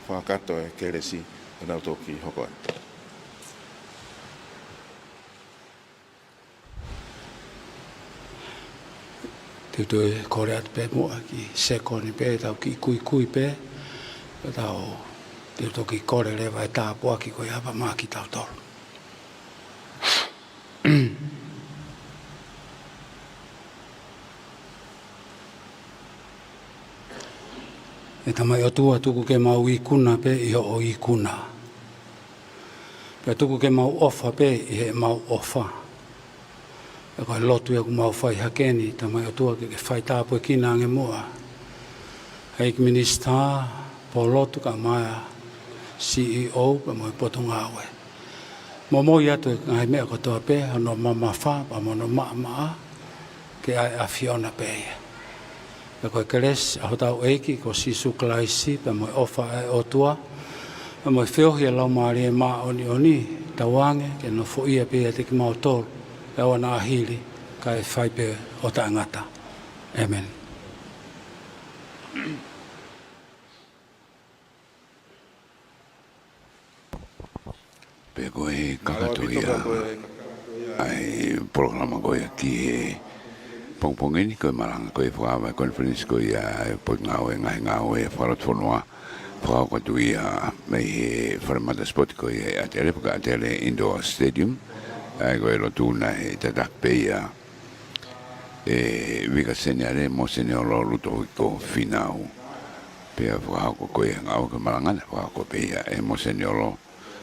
fakakakato e kelesi, ʻo tau toki hoko atu. Te u toe kole atu pē muʻa ki he sekoni pē, tau kiʻi kuikui pē, tau, te u toki kole leva e tāpuaki ko ia pea maʻa kitautolu. ʻE Tamai ʻOtua, tuku ke mau ikuna pē ʻi hoʻo ikuna, pea tuku ke mau ʻofa pē ʻi heʻemau ʻofa. Pea ko e lotu ia ʻoku mau fai hake ni, Tamai ʻOtua, ke ke faitāpuekina ange muʻa ʻa e ʻEiki Minisitā, Polotu, kae ʻumaʻā e C E O pea mo e Potungāue. Momoi atu e ngaahi meʻa kotoa pē, hono mamafa pea mo hono maʻamaʻa, ke ʻa e ʻAfiona pē ia. Pea ko e kelesi ʻa hotau ʻEiki ko Sīsū Kalaisi, pea mo e ʻofa ʻa e ʻOtua, pea mo e feohi ʻa e Laumālie Māʻoniʻoni, tauange ke nofoʻia pē ʻiate kimautolu ʻi he ʻaho ni mo e ʻaho hili, kae fai pē ʻo taʻengata. ʻĒmeni. Pea ko e kakato ia ʻa e polokalama ko ia ki he pongipongi ni, ko e malanga ko ia fakaava e konifelenisi ko ia ʻa e Potungāue Ngaahi Ngāue Fakalotofonua, fakahoko atu ia mei he Falemata Sipoti ko ia ʻi ʻAtele, pe ko ʻAtele Indoor Stadium. ʻA ia ko e lotu naʻe tataki pē ia ʻe Vika Seniale Moseniolo Lutoviko Fīnau. Pea fakahoko ko ia ngāue ko e malanga naʻe fakahoko pē ia ʻe Moseniolo.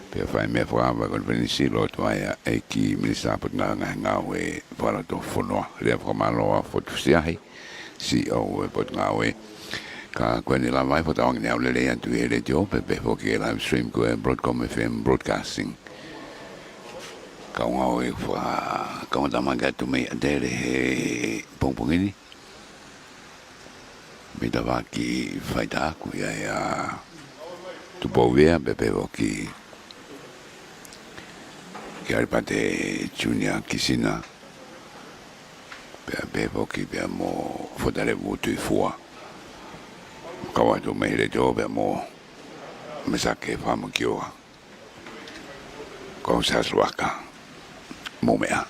Pea fai mei he fakaava e konifelenisi, lotu ai ʻa e ʻEiki Minisitā Potungāue Ngaahi Ngāue Fakalotofonua, Lea Fakamaloa Fotu Siahi, C E O e Potungāue. Ka ko ʻene lava ai, fakatauange ne aʻu lelei atu ʻi he letiō, pea pehē foki ki he live stream ko e Broadcom F M Broadcasting. Kau ngāue faka-, kau ngāue tāmaki atu mei ʻAtele he pongipongi ni. Mei tafaʻaki faitāku ia ʻa Tupou Vea, pea pehē foki ki ʻAlipate Junior Kisina, pea pehē foki pea mo Fotalevu Tuifua. Kau atu mei he letiō pea mo Mesake Fakamokioa. Ko Sasuaka. Mou meʻa.